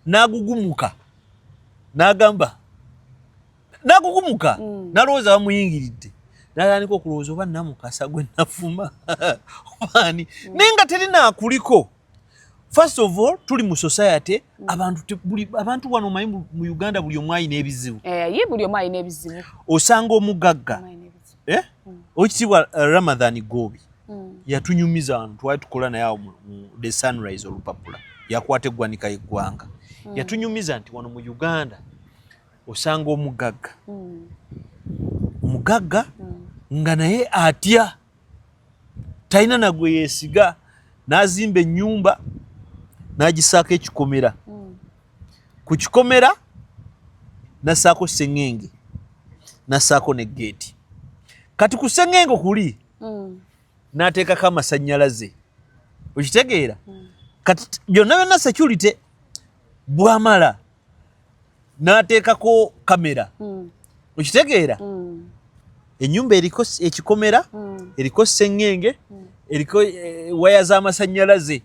n'agugumuka n'agamba n'agugumuka n'alowooza bamuyingiridde. N'atandika okulowooza oba Namukasa gwe nafuma oba ani. Naye nga terinaakuliko. First of all, tuli mu society, abantu wano omanyi mu Uganda buli omu alina ebizibu. Ye buli omu alina ebizibu. Osanga omugagga. Oweekitiibwa Ramadhan Goobi yatunyumiza wano twali tukola naye awo mu The Sunrise olupapula yakwata eggwanika y'eggwanga. Yatunyumiza nti wano mu Uganda osanga omugagga. Omugagga nga naye atya talina nagwe yeesiga n'azimba ennyumba N'agisaako ekikomera. Ku kikomera nassaako sengenge, nassaako ne geeti. Kati ku sengenge kuli n'ateekako amasannyalaze, okitegeera? Kati byonna byonna security. Bwamala n'ateekako kamera, okitegeera? Ennyumba eriko ekikomera, eriko sengenge, eriko waya z'amasannyalaze,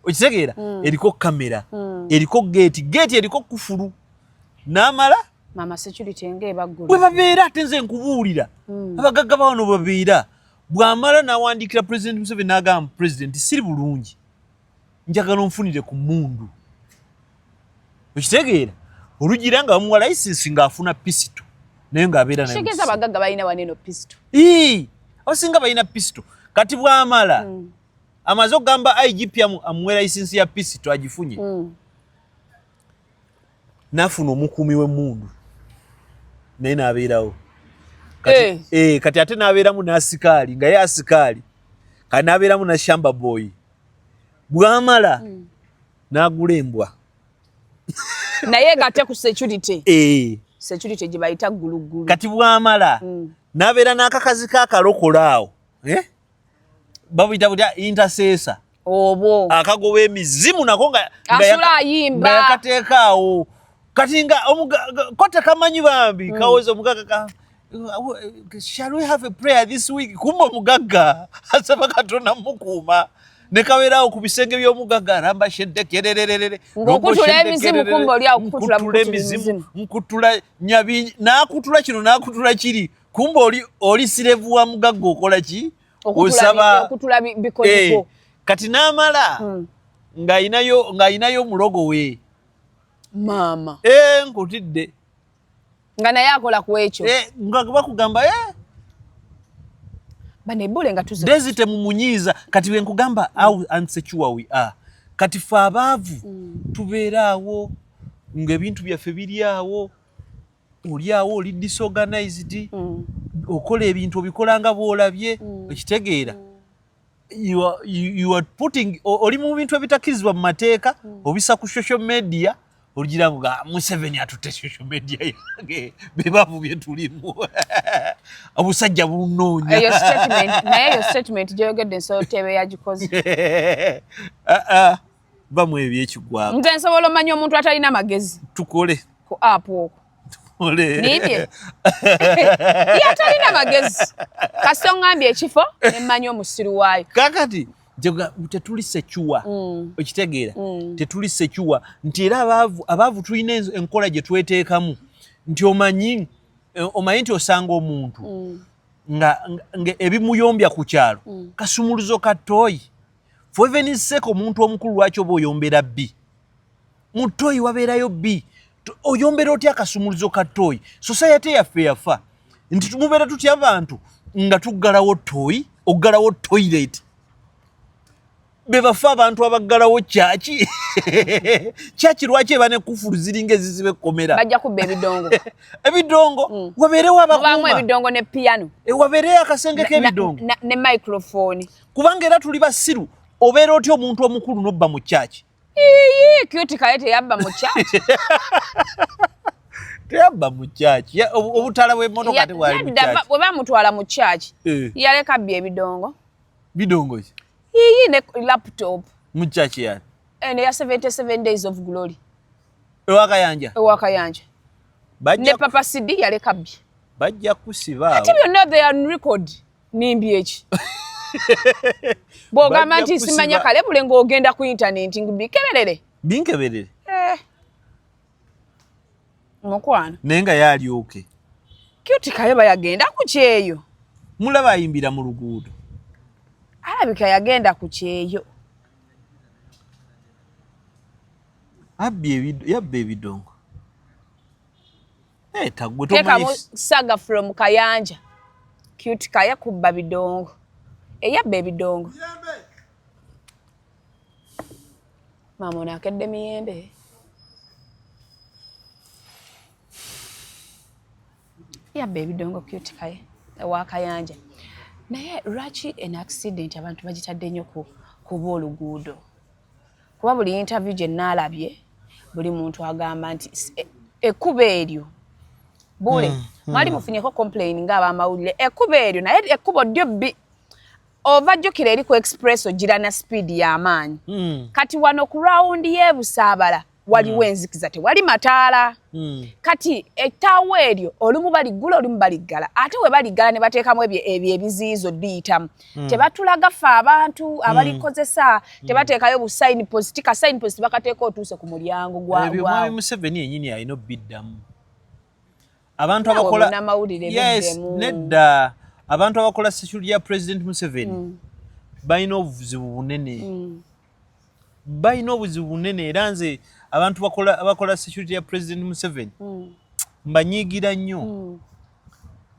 okitegeera? Eriko kamera, eriko geeti, geeti eriko kufulu. N'amala Mama, security ng'ebaggulu. Bwe babeera, ate nze nkubuulira, abagagga bawano babeera. Bw'amala n'awandiikira President Museveni, n'agamba, "President, siri bulungi, njagala onfunire ku mundu." Okitegeera? Olugira nga bamuwa license ng'afuna pisito, naye ng'abeera nayo mu Kitegeeza kisenge. Abagagga balina waneno pisito. Ii, abasinga balina pisito. Kati bw'amala, amaze okugamba IGP amuwe license ya pisito, agifunye, n'afuna omukuumi w'emmundu, naye n'abeerawo. Kati, kati ate n'abeeramu n'asikaali, nga ye asikaali, kati n'abeeramu na shamba boy. Bw'amala n'agula embwa. Naye gate ku security. Security gye bayita gulugulu. Kati bw'amala n'abeera n'akakazi k'akalokola awo, eh? Babuyita butya? Intercessor. Obwo. Akagoba emizimu nako nga Asula ayimba. nga yakateeka awo. Kati nga ko tekamanyi bambi, kawoza omugagga ka, "Shall we have a prayer this week?" Kumba omugagga asaba Katonda mukuuma, ne kabeerawo ku bisenge by'omugagga, ramba sheddekerererere. Ng'okutula emizimu, kumba oli awo kukutula Nkutula bukutula emizimu. Emizimu. Nkutula nyabi, n'akutula kino, n'akutula kiri, kumba oli slave wa mugagga. Okola ki? Osaba. Okutula bikoziko. Kati n'amala ng'ayinayo omulogo we. Maama. Nkutidde. Nga naye akola ku ekyo. Nga bakugamba Banebule nga tuze. Dezi temumunyiiza. Kati bwe nkugamba how unsecure we are, kati fe abaavu tubeera awo ng'ebintu byaffe biri awo, oli awo oli disorganized, okola ebintu obikola nga bw'olabye, okitegeera? You are putting oli mu bintu ebitakkirizibwa mu mateeka, obisa ku social media, olugira nga Museveni atutte social media yange, bebavu bye tulimu, obusajja bunoonya. Eyo statement, naye eyo statement gyoyogedde nsobola tebe yagikoze. Ah, ah, bamu ebyekigwako. Nze nsobola omanya omuntu atalina magezi Tukole. ku app okwo. Tukole. Nimbye ye atalina magezi, kasita oŋŋambye ekifo nemmanya omusiru waayo. Kakati tetuli secure, okitegeera? Tetuli secure nti era abaavu tulina enkola gye tweteekamu nti omanyi, omanyi nti osanga omuntu nga ebimuyombya ku kyalo kasumuluzo ka toyi. For heaven's sake, omuntu omukulu lwaki oba oyombera bbi mu toyi? Wabeerayo bbi. Oyombera otya akasumuluzo ka toyi? Society yaffe yafa nti tumubeera tutya abantu nga tuggalawo toyi, oggalawo toilet? Be bafe abantu abaggalawo kyaki kyaki. Lwaki eba nekufulu ziringa eziziba ekkomera? Bajja kubba ebidongo. Ebidongo, wabeerewo Mubaamu abakuuma. ebidongo ne piano. Wabeereyo akasenge k'ebidongo. Ne microphone. Kubanga era tuli basiru. Obeera otya omuntu omukulu nobba mu kyaki? Iyi, Cute Kaye teyabba mu church. Teyabba mu kyaki. Obutala bw'emmotoka tebwali mu Yadda kyaki. Bwe bamutwala mu church, yaleka bbi ebidongo. Bidongo ki? Iyi, ne laptop. Mu kyaki yani? Eno ya 77 Days of Glory. Ewakayanja? Ewakayanja. Bajja Ne Papa CD yaleka bbi. Bajja kusiba Ate awo. byonna they are on record. Nimbi eki bw'ogamba Bajja nti simanya kusiba. Kalebule ng'ogenda ku internet bikeberere. Binkeberere. Eh. Mukwano. Naye nga yalyoke. Cute Kayeba yagenda ku kyeyo. Mulaba ayimbira mu luguudo. Alabika yagenda ku kyeyo. Abbye yabba ebidongo. Eh, tagwe Teekamu tomanyi. Saga from Kayanja. Cute Kaya kubba bidongo. Eyabba ebidongo. Maama ono akedde miyembe. Yabba ebidongo Cute Kaya ewa Kayanja. Naye lwaki en accident abantu bagitadde nnyo ku kuba oluguudo? Kuba buli interview gye naalabye, buli muntu agamba nti ekkubo eryo bule mwali mufunyeko complain ng'abamawulire, ekkubo eryo, naye ekkubo ddyo bbi ova jjukira eri ku express ogira na speed y'amaanyi. Kati wano ku round y'ebusaabala waliwo enzikiza, tewali mataala. Kati ettaawo eryo olumu baliggula, olumu baliggala, ate we baliggala ne bateekamu ebyo ebiziyizo diyitamu. Tebatulaga ffe abantu abalikozesa, tebateekayo bu sign post. Ka sign post bakateeka otuuse ku mulyango gwa Ebyo gwawo. Mwami Museveni yennyini alina obiddamu. Abantu Naawe abakola munnamawulire, Yes, biddemu. Nedda, abantu abakola security ya President Museveni balina obuzibu bunene, balina obuzibu bunene. Era nze abantu abakola security ya President Museveni mbanyiigira nnyo.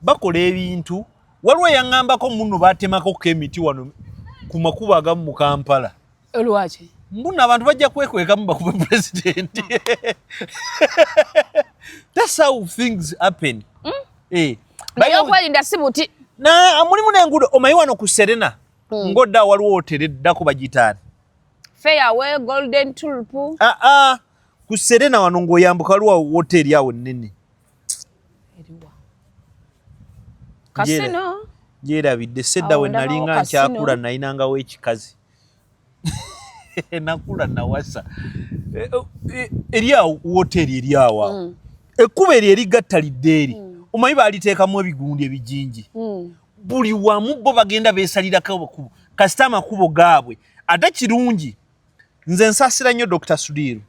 Bakola ebintu. Waliwo eyaŋŋambako muno batemakoko emiti wano ku makubo agamu mu Kampala. Olwaki? Mbuno abantu bajja kwekwekamu bakube president. That's how things happen. Eh, Naye okwerinda si buti. Na mulimu n'enguudo, omanyi wano ku Serena ng'odda waliwo woteri eddako bagitaani? Fairway, Golden Tulip. Aa, ah, ku Serena wano ng'oyambuka waliwo woteri awo ennene. Eriwa? Kasino. Gyerabidde sedda. Awo We ndabawo nalinga kasino. nkyakula nayinangawo ekikazi, nakula nawasa. Eh, eri awo woteri eri awo awo. Ekkubo eryo erigatta lidde eri, omanyi baaliteekamu ebigundi ebijinji buli wamu. Bo bagenda beesalirako amakubo kasita amakubo gaabwe. Ate kirungi, nze nsaasira nnyo Dr Sudhir.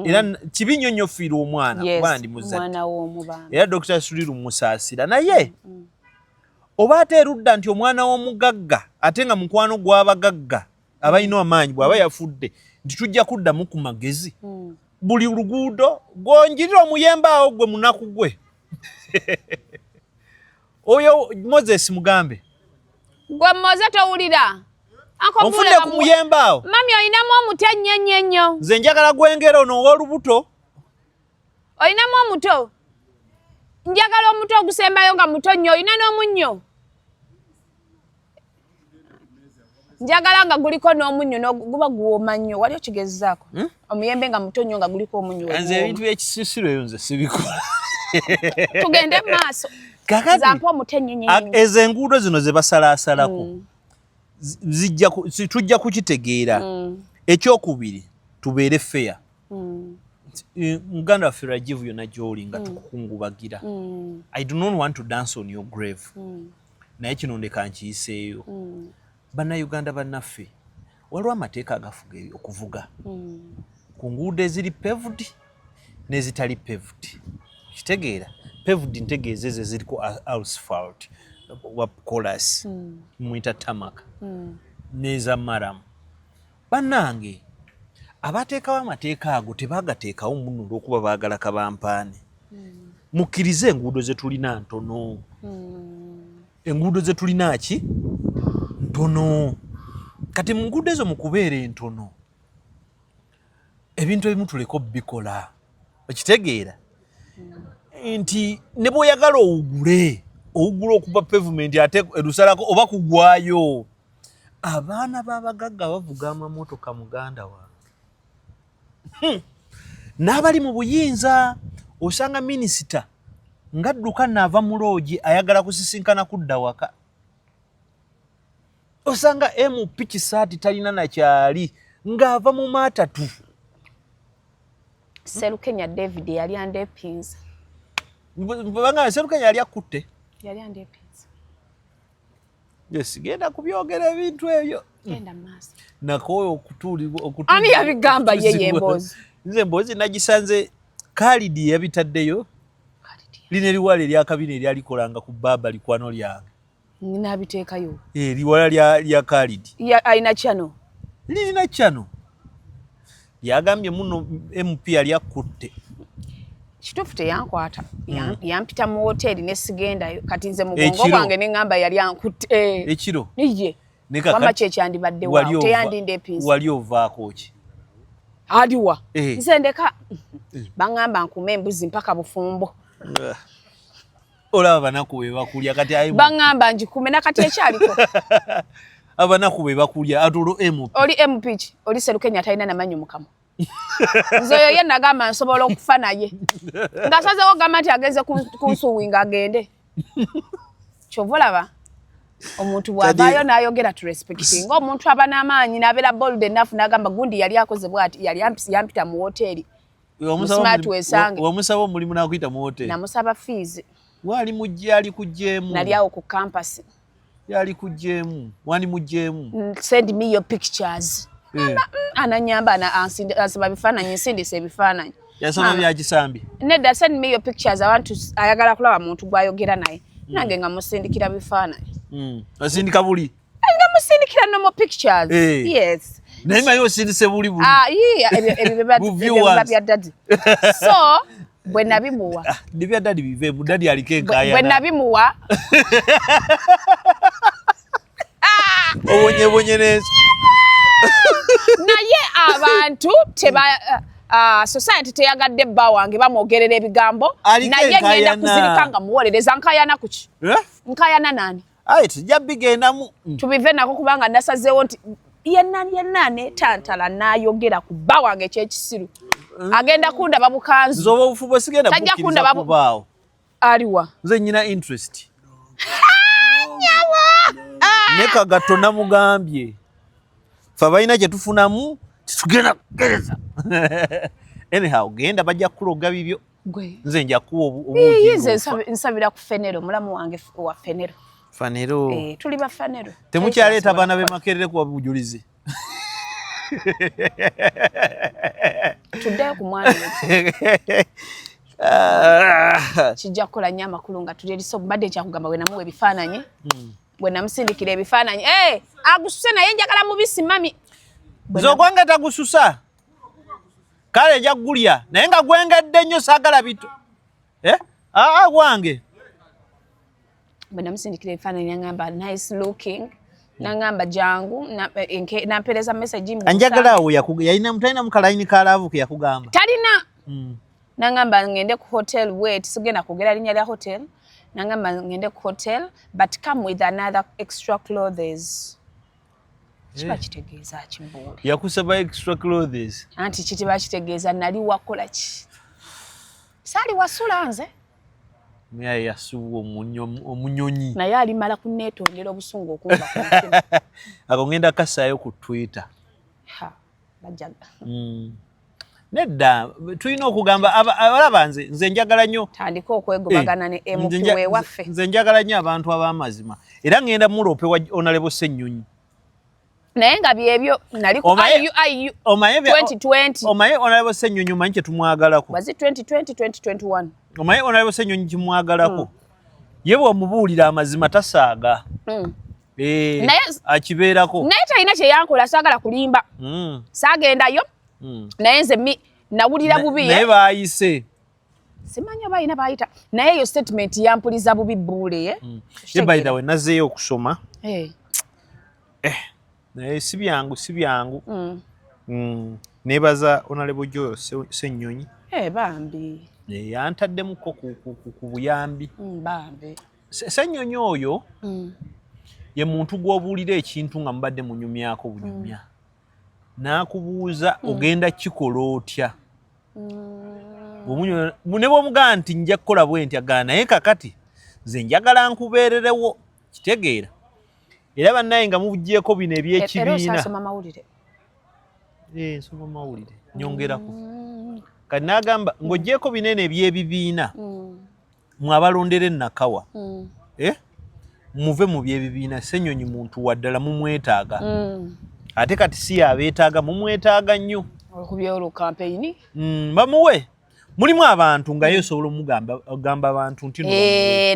Era kibi nnyo nnyo fiirwa omwana kuba ndi muzadde. Omwana w'omubamba. Era Dr Sudhir musaasira, naye oba ate erudda nti omwana w'omugagga ate nga mukwano gw'abagagga abalina amaanyi bw'aba yafudde nti tujja kuddamu ku magezi. Buli luguudo gwonjirira omuyembe awo gwe munaku gwe oyo Moses mugambe. Gwe Moze, towulira? Uncle Onfudde Bule ku muyembe awo. Mami, olinamu omuto ennyo ennyo ennyo? Nze njagala gwengera ono ow'olubuto. Olinamu omuto? Njagala omuto ogusembayo nga muto nnyo. Olina n'omunnyo? Njagala nga guliko n'omunnyo, guba guwooma nnyo. Wali okigezaako, omuyembe nga muto nnyo nga guliko omunnyo? Nze Weguwooma. ebintu byekisisiro eyo nze sibikola. Tugende mu maaso. Kakati Zampa omuto ennyo ennyo ennyo. Ezo enguudo zino ze basalaasalako tujja kukitegeera. Ekyokubiri, tubeere fair. Muganda waffe Rajiv, yonna gy'oli nga tukukungubagira, I do not want to dance on your grave, naye kino ndeka nkiyiseeyo. Bannayuganda bannaffe, waliwo amateeka agafuga okuvuga ku nguudo eziri paved n'ezitali paved. Kitegeera, paved ntegeeza ezo eziriko asphalt wa kolas, muyita tarmac, n'eza murram. Bannange, abateekawo amateeka ago tebagateekawo muno olw'okuba baagala kabampaane. Mukkirize enguudo ze tulina ntono. Enguudo ze tulina ki ntono. Kati mu nguudo ezo mu kubeera entono, ebintu ebimu tuleke obikola. Okitegeera nti ne bw'oyagala owugule, owugula okuba pavement ate erusalako oba kugwayo. Abaana b'abagagga bavuga amamotoka, muganda wange. N'abali mu buyinza, osanga minisita ng'adduka naava mu loogi ayagala kusisinkana kudda waka. Osanga MP Kisaati talina nakyali ng'ava mu maatatu. Serukenya David yali andepinza. Banga Serukenya yali akutte. Yali andepinza. Yes, genda kubyogera ebintu ebyo. Genda maaso. Nakooyo okutuulibwa. Ani yabigamba ye yemboozi? Nze emboozi nagisanze Khalid yabitaddeyo. Lino eriwala eryakabina eryalikolanga ku baaba likwano lyange. Nabiteekayo. Eh, liwala lya Khalid. Alina channel? Lirina channel. Lyagambye muno MP yali akutte. Kituufu, teyankwata. Yampita mu woteeri ne sigendayo. Kati nze mugongo gwange ne ŋŋamba yali ankutte. Ekiro? Iye. Wamba kyekyandibadde waawo, teyandinda epinza. Wali ovaako ki? Aliwa? Nze ndeka baŋŋamba nkume embuzi mpaka bufumbo. Olaba banaku be bakulya kati. Baŋŋamba ngikume, nakati ekyaliko. Abanaku be bakulya ate olwo MP. Oli MP ki? Oli Serukenya talina namanyo mukama. Nze oyo ye nagamba nsobola okufa naye. Ng'asazeewo gamba nti agenze kunsuwinga agende. Kyova olaba omuntu bw'avaayo n'ayogera tu respecting omuntu aba n'amaanyi n'abeera bold enough n'agamba gundi yali akoze bw'ati yali yampita mu woteeri. Smart wesange. Wamusaba omulimu n'akuyita mu woteeri. Namusaba fees. Wali mujja ali kujeemu. Nali awo ku campus. Yali kujeemu. Wani mujeemu. Send me your pictures. Eh. Ananyamba ana ansiba bifaananyi nsindise ebifaananyi. Yasaba bya kisambi. Nedda send me your pictures I want to ayagala kulaba muntu gwayogera naye. Nange nga musindikira bifaananyi. Asindika buli. Nga musindikira normal pictures. Hey. Yes. Naye mayo osindise buli buli. Ah, yeah, ebyo biba bya daddy. So bwe nabimuwa. Ndi bya daddy bive mu daddy aliko enkaayana. Bwe nabimuwa. Obonyebonye n'ensi. Naye abantu teba society teyagadde bba wange bamwogerera ebigambo naye ngenda kuzirika nga muwolereza nkayana kuki? Nkayana nani? Aye tujja bigendamu. Tubive nako kubanga nasazeewo nti yenna yenna neetantala n'ayogera ku bba wange ekyekisiru. Agenda kundaba bukanzu. Nze oba obufubo sigenda bukkiriza kubaawo. Aliwa? Nze nnyina interest. Ne Kagatto namugambye. Ffe abalina kye tufunamu titugenda kugereza. Anyhow, genda bajja kukuloga bibyo. Nze nja kuwa obuugi. Nze nsabira ku Fenero, mulamu wange wa Fenero. Fanero. Tuli ba Fanero. Temukyaleeta abaana b'e Makerere kuwa bujulizi. Tuddeyo ku mwana. Kijja kukola nnyo amakulu nga tuli eri so mbadde nkyakugamba bwe namuwa ebifaananyi. Bwe namusindikira ebifaananyi. Agususe naye njagala mubisi mami. Nze ogwange tagususa. Kale nja kugulya naye nga gwengedde nnyo saagala bito. Gwange. Bwe namusindikira ebifaananyi nangamba nice looking. Nangamba jangu nampeereza message mbu Anjagala awo yalina talina mukalayini ka laavu ke yakugamba. Talina. Nangamba ngende ku hotel wait sigenda kwogera linnya lya hotel. Nangamba ngende ku hotel but come with another extra clothes. Kiba kitegeeza ki mbuule? Yakusaba extra clothes. Anti kitiba kitegeeza nali wakola ki? Saali wasula nze. Naye yasuwa omunyonyi. Naye alimala kunneetondera obusungu okunva ku mutima. Ako ngenda kasaayo ku Twitter. Ha, bajjaga. Nedda tulina okugamba abalaba nze njagala nnyo. Tandika okwegobagana ne MP wewaffe. Nze njagala nnyo abantu ab'amazima. Era ngenda muloope wa Honorable Ssenyonyi. Naye nga byebyo nali ku IUIU 2020. Omaye Honorable Ssenyonyi omanyi kye tumwagalako. Was it 2020, 2021? Omaye Honorable Ssenyonyi kimwagalako. Ye bw'omubuulira amazima tasaaga. Akibeerako. Naye talina kye yankola saagala kulimba. Saagendayo. Naye nze nawulira bubi. Naye baayise. Simanyi oba alina baayita. Naye eyo statement yampuliza bubi bbuule. Ye by the way nazzeeyo okusoma. Naye si byangu si byangu. Neebaza Honorable Joel Ssenyonyi. Bambi. Yantaddemuko ku buyambi. Bambi. Ssenyonyi oyo ye muntu gw'obuulira ekintu nga mubadde munyumyako bunyumya. N'akubuuza ogenda kikola otya. Ne bw'omugamba nti nja kukola bwe ntya gaa naye kakati nze njagala nkubeererewo kitegeera. Era bannaye nga muggyeeko bino ebyekibiina. Era osoma mawulire. Nsoma mawulire nyongerako. Kati n'agamba ng'oggyeeko binene ebyebibiina mwabalondera ennakawa. Muve mu byebibiina Ssenyonyi muntu wa ddala mumwetaaga. Ate kati si abeetaaga mumwetaaga nnyo. Okubye olwo campaign. Bamuwe. Mulimu abantu nga ye osobola omugamba abantu nti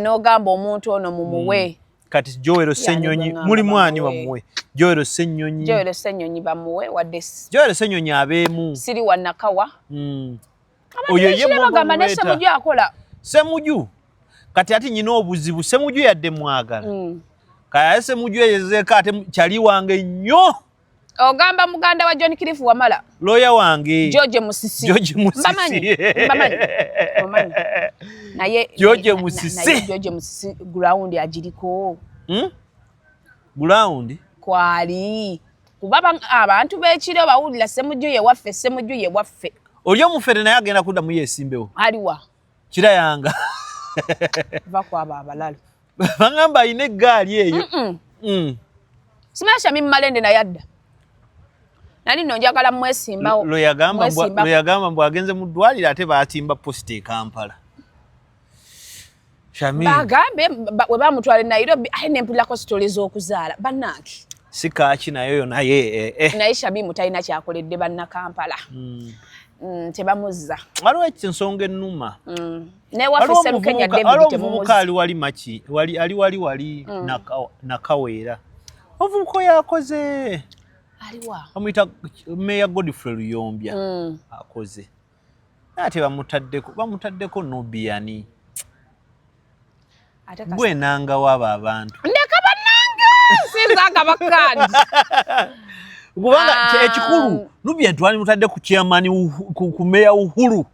n'ogamba omuntu ono mumuwe. Kati Joel Ssenyonyi mulimu ani bamuwe? Joel Ssenyonyi. Joel Ssenyonyi bamuwe wadde Joel Ssenyonyi abeemu. Siri wa Nakawa. Oyo ye bagamba ne Ssemuju akola. Ssemuju. Kati ate nyina obuzibu Ssemuju yadde mwagala. Kaya Ssemuju eyezeeko ate kyali wange nnyo. Ogamba muganda wa John Cliff Wamala. Lawyer wange. George Musisi. George Musisi. Mbamanyi. Omanyi. Naye George Musisi. Naye George Musisi ground agiriko. Ground? Kwali kuba abantu b'ekiro bawulira Ssemujju ye waffe, Ssemujju ye waffe. Oli omufere naye agenda kuddamu yeesimbewo. Aliwa? Kirayanga. Va kwabo abalala. Bagamba alina eggaali eyo. Simanyi Shamim Malende naye adda. Nali nno njagala mwesimbawo. Lwe yagamba mbu agenze mu ddwaliro, ate baatimba posita e Kampala. Shamim. Bagambe we bamutwala e Nairobi, aye nempulirako story z'okuzaala bannange. Si kaaki naye oyo naye eh. Naye Shamimu talina kyakoledde bannakampala. Tebamuzza. Waliwo ensonga ennuma. Newaffe Waliwo Sserukenya omuvubuka David waliwo omuvubuka temumuzza. ali wali maki wali ali wali wali Nakaweera. Omuvubuka oyo akoze Aliwa? Bamuyita Meya Godfrey Luyombya. Akoze. Naye ate bamutaddeko Nubian. Ate Gwe nangawo abo abantu. Ndeka bannange, sinza akabakaadi. Kubanga ekikulu Nubian twalimutadde ku chairman ku Meya Uhuru.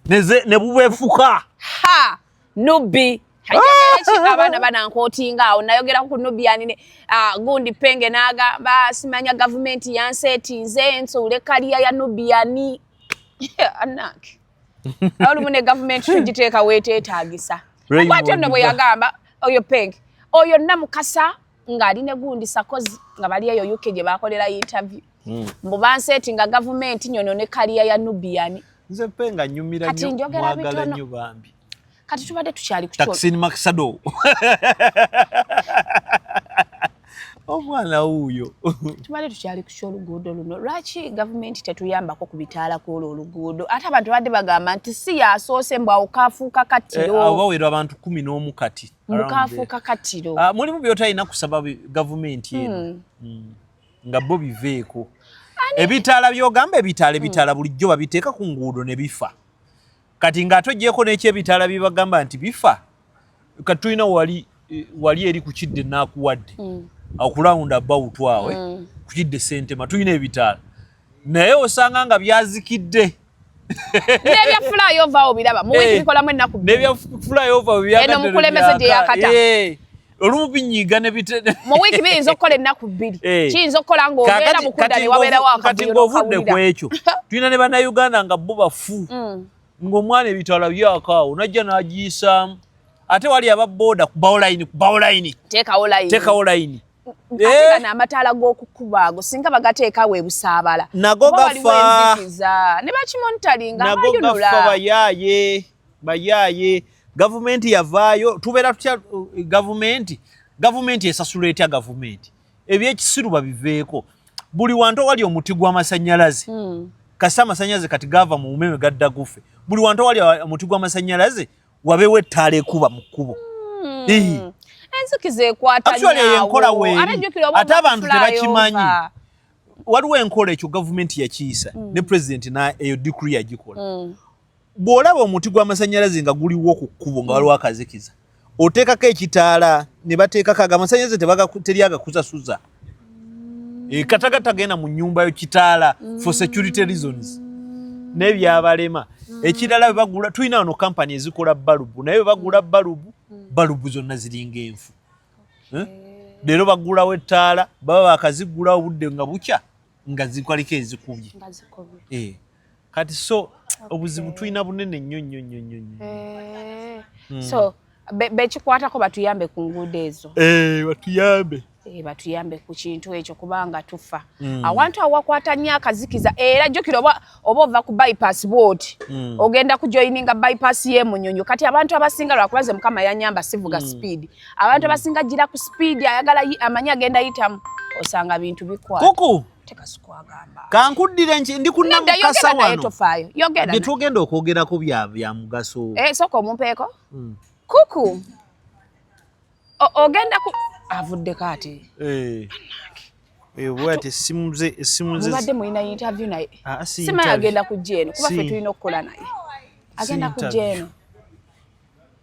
Neze ne bubeefuka. Ha, Nubi. Ayogera ki abaana banankootinga awo nayogerako ku Nubian ne gundi Penge n'agamba simanya gavumenti yanseetinze nsuule kaliya ya Nubian. Anange. Olumu ne gavumenti tugiteeka weeteetaagisa. Raymond Bw'atyo nno bwe Ba. yagamba oyo Penge. Oyo Namukasa ng'ali ne gundi Sakozi nga bali eyo UK gye bakolera interview. Mbu banseetinga gavumenti nyono ne kaliya ya Nubian. Nze Penga nnyumira Kati nnyo, njogera mwagala bitono. nnyo bambi. Kati tubadde tukyali ku kyo. Taxin Maxado. Omwana wuuyo. Tubadde tukyali ku ky'oluguudo luno. Lwaki gavumenti tetuyambako ku bitaala kwolwo oluguudo? Ate abantu badde bagamba nti si yasoose, mbu awo kafuuka kattiro. Awo bawerwa abantu 11 kati. Mbu Around there. kafuuka kattiro. Ah, mulimu by'otalina kusaba gavumenti eno. Nga bo biveeko. Ebitaala by'ogamba ebitaala bulijjo babiteeka ku nguudo ne bifa. Kati ng'ate oggyeko n'ekyebitaala bye bagamba nti bifa, kati tulina wali wali eri ku kidde naakuwadde. Awo ku round about awo ku kidde Sentema tulina ebitaala. Naye osanga nga byazikidde. N'ebya flyover awo biraba mu wiiki bikolamu ennaku 2. N'ebya flyover Eno omukulembeze gye yakata. Olumu binyiga ne bite. Mu wiiki biyinza okukola ennaku 2. Kiyinza okukola ng'ogenda mu kudda ne wabeerawo Kati akavuyo ng'ovudde n'okawulira. ku ekyo, tulina ne bannayuganda nga bo bafu. Ng'omwana ebitaala byakaawo najja n'agiyisaamu. Ate wali aba booda kubawo layini, kubawo layini. Teekawo layini. Teekawo layini. Ate gano amataala g'okukuba ago singa bagateekawo ebusaabala. Nago Oba waliwo gafa. enzikiza ne bakimonitaringa Nago gafa. abayunula. Bayaaye bayaaye, gavumenti yavaayo, tubeera tutya gavumenti esasula etya gavumenti? Ebyekisiru babiveeko. Buli wantu awali omuti gw'amasannyalaze, kasita amasannyalaze kati gava mu umeme gadda gufe, buli wantu awali omuti gw'amasannyalaze wabeewo ettaala ekuba mu kkubo. Enzikiza ekwata Actually, eyo enkola nnyo awo. weeri. Ate jjukira oba Ate abantu flyover. tebakimanyi. Waliwo enkola, ekyo gavumenti yakiyisa ne pulezidenti na eyo decree yagikola. Bw'olaba omuti gw'amasannyalaze nga guliwo ku kkubo nga waliwo akazikiza, oteekako ekitaala ne bateekako ago amasannyalaze teri agakusasuza. Kataga tagenda mu nnyumba yo kitaala for security reasons n'ebyabalema. Ekirala bwe bagula, tulina wano kampani ezikola balubu, naye bwe bagula balubu, balubu zonna ziringa enfu. Eh? Leero bagulawo ettaala, baba bakazigulawo obudde nga bukya nga zikwaliko ezikubye. Nga zikubye. Kati so obuzibu tulina bunene nnyo nnyo nnyo nnyo nnyo. So bekikwatako batuyambe ku nguudo ezo. Batuyambe. Batuyambe ku kintu ekyo kubanga tufa. Awantu awo wakwata nnyo akazikiza, era jjukira oba ova ku bypass bw'oti ogenda kujoininga bypass y'e Munyonyo. Kati abantu abasinga, lwakuba ze Mukama yanyamba sivuga speed, abantu abasinga gira ku speed, ayagala amanyi agenda yitamu, osanga bintu bikwata. Kuku Tekasikwagamba. Kankuddire nti ndi Nedda, kunnamukasa yogera naye, wano. tofaayo, yogera Bye naye. tugenda okwogerako bya mugaso. Sooka omumpeeko. Kuku ogenda ku avuddeko ate. Bwati essimu ze Mubadde mulina interview naye? Ah, si Simanyi interview. agenda kujja eno kuba ffe tulina okukola naye. Agenda kujja interview. eno.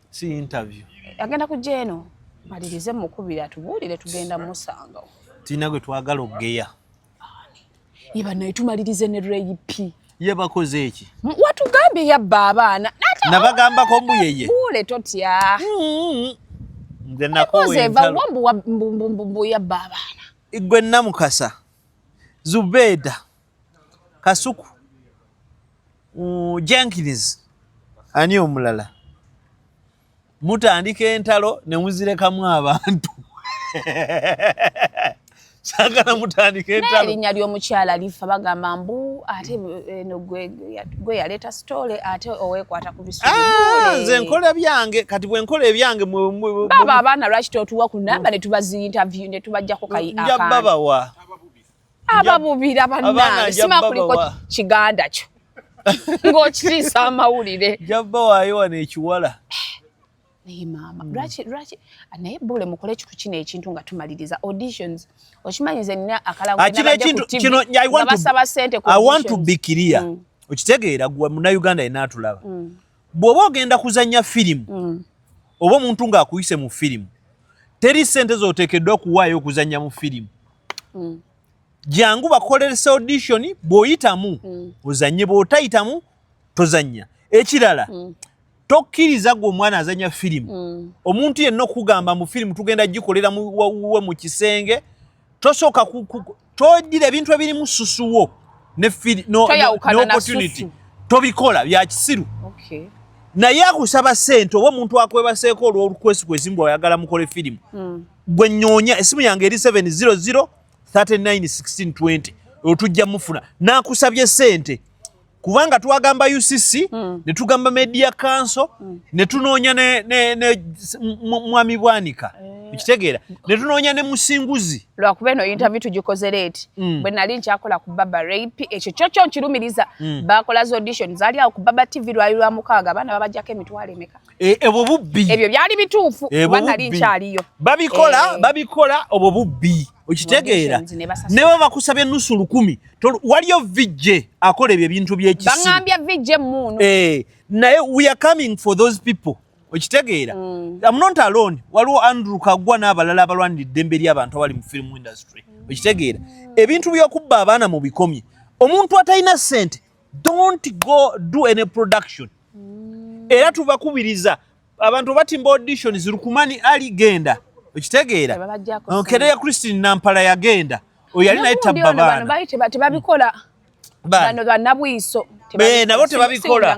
Si interview. Agenda kujja eno, malirize mukubira atubuulire tugenda musanga. Tulina gwe twagala okugeya. Ye bannaye, tumalirize ne Ray P. Ye bakoze eki? Watugambye yabba abaana. Nabagambako mbu yeye. Buule totya. Nze nakoowa entalo. Mbu yabba abaana. Gwe Namukasa, Zubeeda, Kasuku, Jenkins, ani omulala? Mutandika entalo ne muzirekamu abantu. Saagala mutandika entalo. Erinnya ly'omukyala lifa, bagamba mbu ate eno gwe yaleeta sitole, ate oweekwata ku bisubi. Ah, nze nkola byange, kati bwe nkola ebyange Baba abaana lwaki totuwa ku namba ne tubazi interview ne tubajjako kayi? Nja babawa. Ababubira bannange, sima kuliko kiganda kyo ng'okiriisa amawulire. Nja bawaayo wano ekiwala. Naye maama, lwaki naye bule mukole ekiku kino ekintu nga tumaliriza auditions? Okimanyi nze nina akalango sente. I want to be clear. Okitegeera gwe Munnayuganda yenna atulaba, bw'oba ogenda kuzannya firimu oba omuntu ng'akuyise mu firimu, teri sente z'oteekeddwa kuwaayo okuzannya mu firimu. Jangu bakoleresa audition, bw'oyitamu ozanye, bw'otayitamu tozannya. Ekirala, tokkiriza gwe omwana azanya firimu, omuntu yenna okugamba mu firimu tugenda gikolera wuwe mu kisenge. Tosooka toddira ebintu ebirimu susuwo ne opportunity, tobikola, bya kisiru. Naye akusaba sente oba omuntu akwebaseeko olw'olukwesikwesi mbu oyagala mukole firimu, gwe nyoonya esimu yange eri 700 39 16 20, olwo mufuna nakusabye sente, kubanga twagamba UCC, ne tugamba Media Council, ne tunoonya ne Mwami Bwanika, ekitegeera, ne tunoonya ne Musinguzi. Lwakuba eno interview tugikoze late. Bwe nali nkyakola ku Baba Rape, ekyo kyo kyo nkirumiriza, bakola zi audition zaali awo ku Baba TV, lwali lwa mukaaga, abaana babajjako emitwalo emeka? Ebwo bubbi. Ebyo byali bituufu, kuba nali nkyaliyo. Babikola, babikola, obwo bubbi, okitegeera? Ne baba bakusabye nusu 1000, waliyo VJ akola ebyo ebintu byekisiru. Baŋŋambya VJ muunu. Naye we are coming for those people, okitegeera? I'm not alone, waliwo Andrew Kagwa n'abalala abalwanira eddembe ly'abantu abali mu film industry, okitegeera? Ebintu by'okubba abaana mu bikomye. Omuntu atalina ssente, don't go do any production. Era tubakubiriza abantu batimba auditions, Lukumani Ali genda, okitegeera? Kereya Christine Nampala yagenda, oyo yali naye tabba baana. Tebabikola bano bannabwiso. Nabo tebabikola.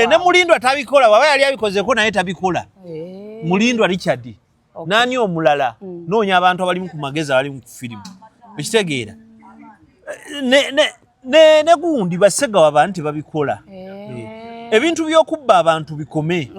Ne Mulindwa tabikola, waba yali abikozeko naye tabikola. Mulindwa Richard, nani omulala? Noonya abantu abalimu ku magezi abalimu ku firimu, okitegeera? Ne gundi basegawa, abantu tebabikola. Ebintu by'okubba abantu bikome.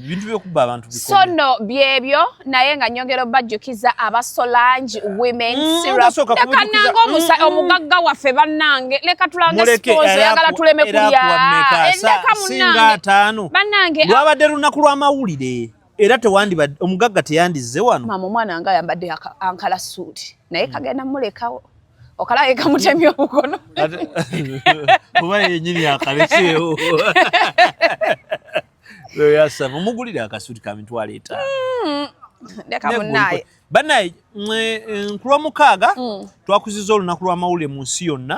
Ebintu by'okubba abantu bikome. So nno byebyo, naye nga nyongera obajjukiza aba Solange Women Syrup. Leka nange omugagga waffe, bannange, leka tulange sponsor, yagala tuleme kulya. Leka munnange, bannange. Lwabadde lunaku lw'amawulire, era tewandibadde omugagga teyandizze wano. Maama, omwana nga ayambadde ankara suit, naye kagenda mulekawo okalaye kamutemye omukono. Oba yenyini akaleseewo yasaba omugulire akasuuti ka 50,000. Leka munnaye. Bannaye, ku Lwomukaaga twakuziza olunaku lw'amawulire mu nsi yonna,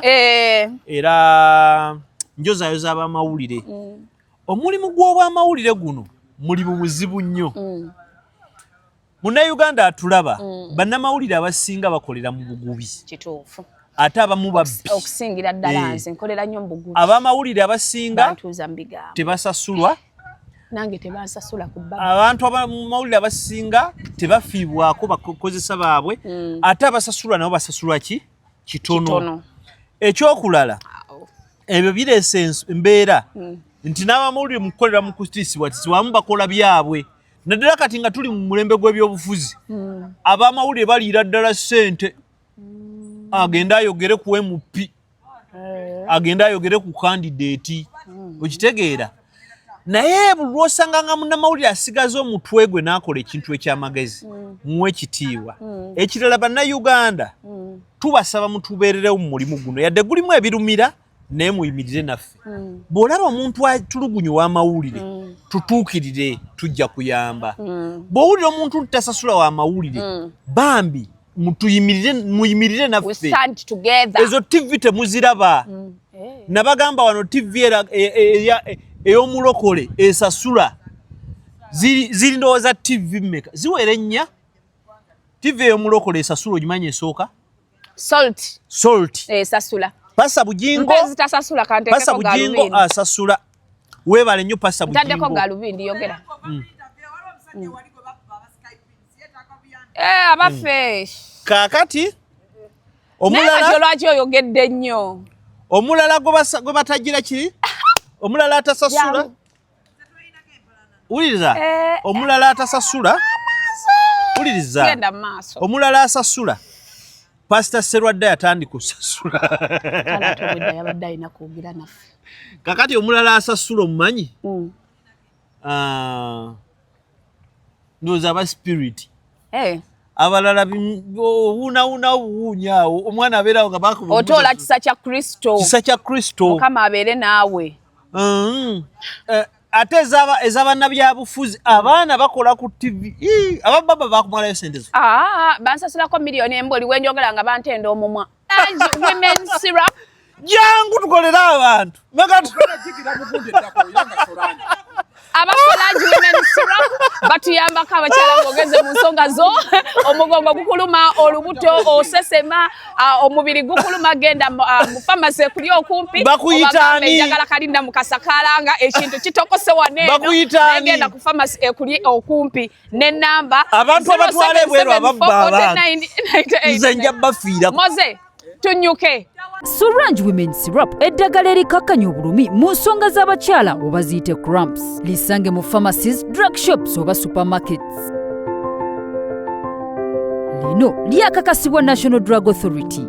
era njozayoza ab'amawulire. Omulimu gw'obwamawulire guno mulimu muzibu nnyo. Munnayuganda atulaba, bannamawulire abasinga bakolera mu bugubi. Kituufu. Ate abamu babbi. Okusingira ddala nze nkolera nnyo mu bugubi. Abamawulire abasinga bantuuza mu bigambo. Tebasasulwa. Nange tebansasula ku bba. Abantu abamawulire abasinga tebafiibwako bakozesa baabwe, ate abasasulwa nabo basasulwa ki kitono. Kitono. Ekyokulala, Awo. ebyo bireese embeera nti n'abamawulire mu kukolera mu kutiisibwatiisibwa, abamu bakola byabwe, naddala kati nga tuli mu mulembe gw'ebyobufuzi. Abamawulire baliira ddala ssente, agende ayogere ku MP, agende ayogere ku candidate, okitegeera? Naye buli lwosanga nga munnamawulire asigaza omutwe gwe n'akola ekintu ekyamagezi, muwe ekitiibwa. Ekirala, Bannayuganda, tubasaba mutubeererewo mu mulimu guno, yadde gulimu ebirumira, naye muyimirire naffe. Bw'olaba omuntu atulugunya ow'amawulire, tutuukirire, tujja kuyamba. Bw'owulira omuntu nti tasasula w'amawulire, bambi mutuyimirire, muyimirire We naffe. stand together. Ezo TV temuziraba. Nabagamba wano TV era ey'omulokole esasula. Ziri ndowooza TV mmeka ziwera ennya. TV ey'omulokole esasula, ogimanyi esooka? Salt. Salt. Esasula. Pasa Bujingo. Mpe zitasasula. Pasa kantekeko Bujingo galubindi. Asasula, weebale nnyo Pasa Ntaddeko Bujingo. galubindi, yogera. Eh, abaffe. Kaakati Naye kati omulala olwaki oyogedde nnyo? Omulala gwe batagira kiri, omulala atasasula. Jangu. Wuliriza. Eh, Omulala atasasula, wuliriza. Genda mu maaso. Omulala asasula, Pasita Serwadda yatandika osasula. Kale ate obwedda yabadde alina kwogera naffe. Kakati omulala asasula omumanyi? Ah, ndowooza aba spirit. Eh, Abalala owuunawuuna obuwuunya awo, omwana abeerawo nga bakuba. Otoola kisa kya Kristo. Kisa kya Kristo. Mukama abeere naawe. Eh, ate ez'abannabyabufuzi, abaana bakola ku TV. Ii, abababa bakumalayo sente zo. Ah, bansasulako 1 million oli wenjogera nga bantenda omumwa. Ange women syrup. Jangu tukolere abantu. Aba Solange women syrup batuyambako abakyala ng'ogeze mu nsonga zo, omugongo gukuluma, olubuto, osesema, omubiri gukuluma, genda mu famasi ekuli okumpi. Bakuyita Obagambe, ani? "Njagala kalinda mu kasakalanga ekintu kitokose wano eno." Bakuyita ani? Naye genda ku famasi ekuli okumpi n'ennamba Abantu abatwala ebweru ababba abantu. 0774 Nze nja bafiira. Moze tunyuke. Sorange Women Syrup, eddagala erikakkanya obulumi mu nsonga z'abakyala oba ziyite cramps, lisange mu pharmacies, drug shops oba supermarkets. Lino lyakakasibwa National Drug Authority.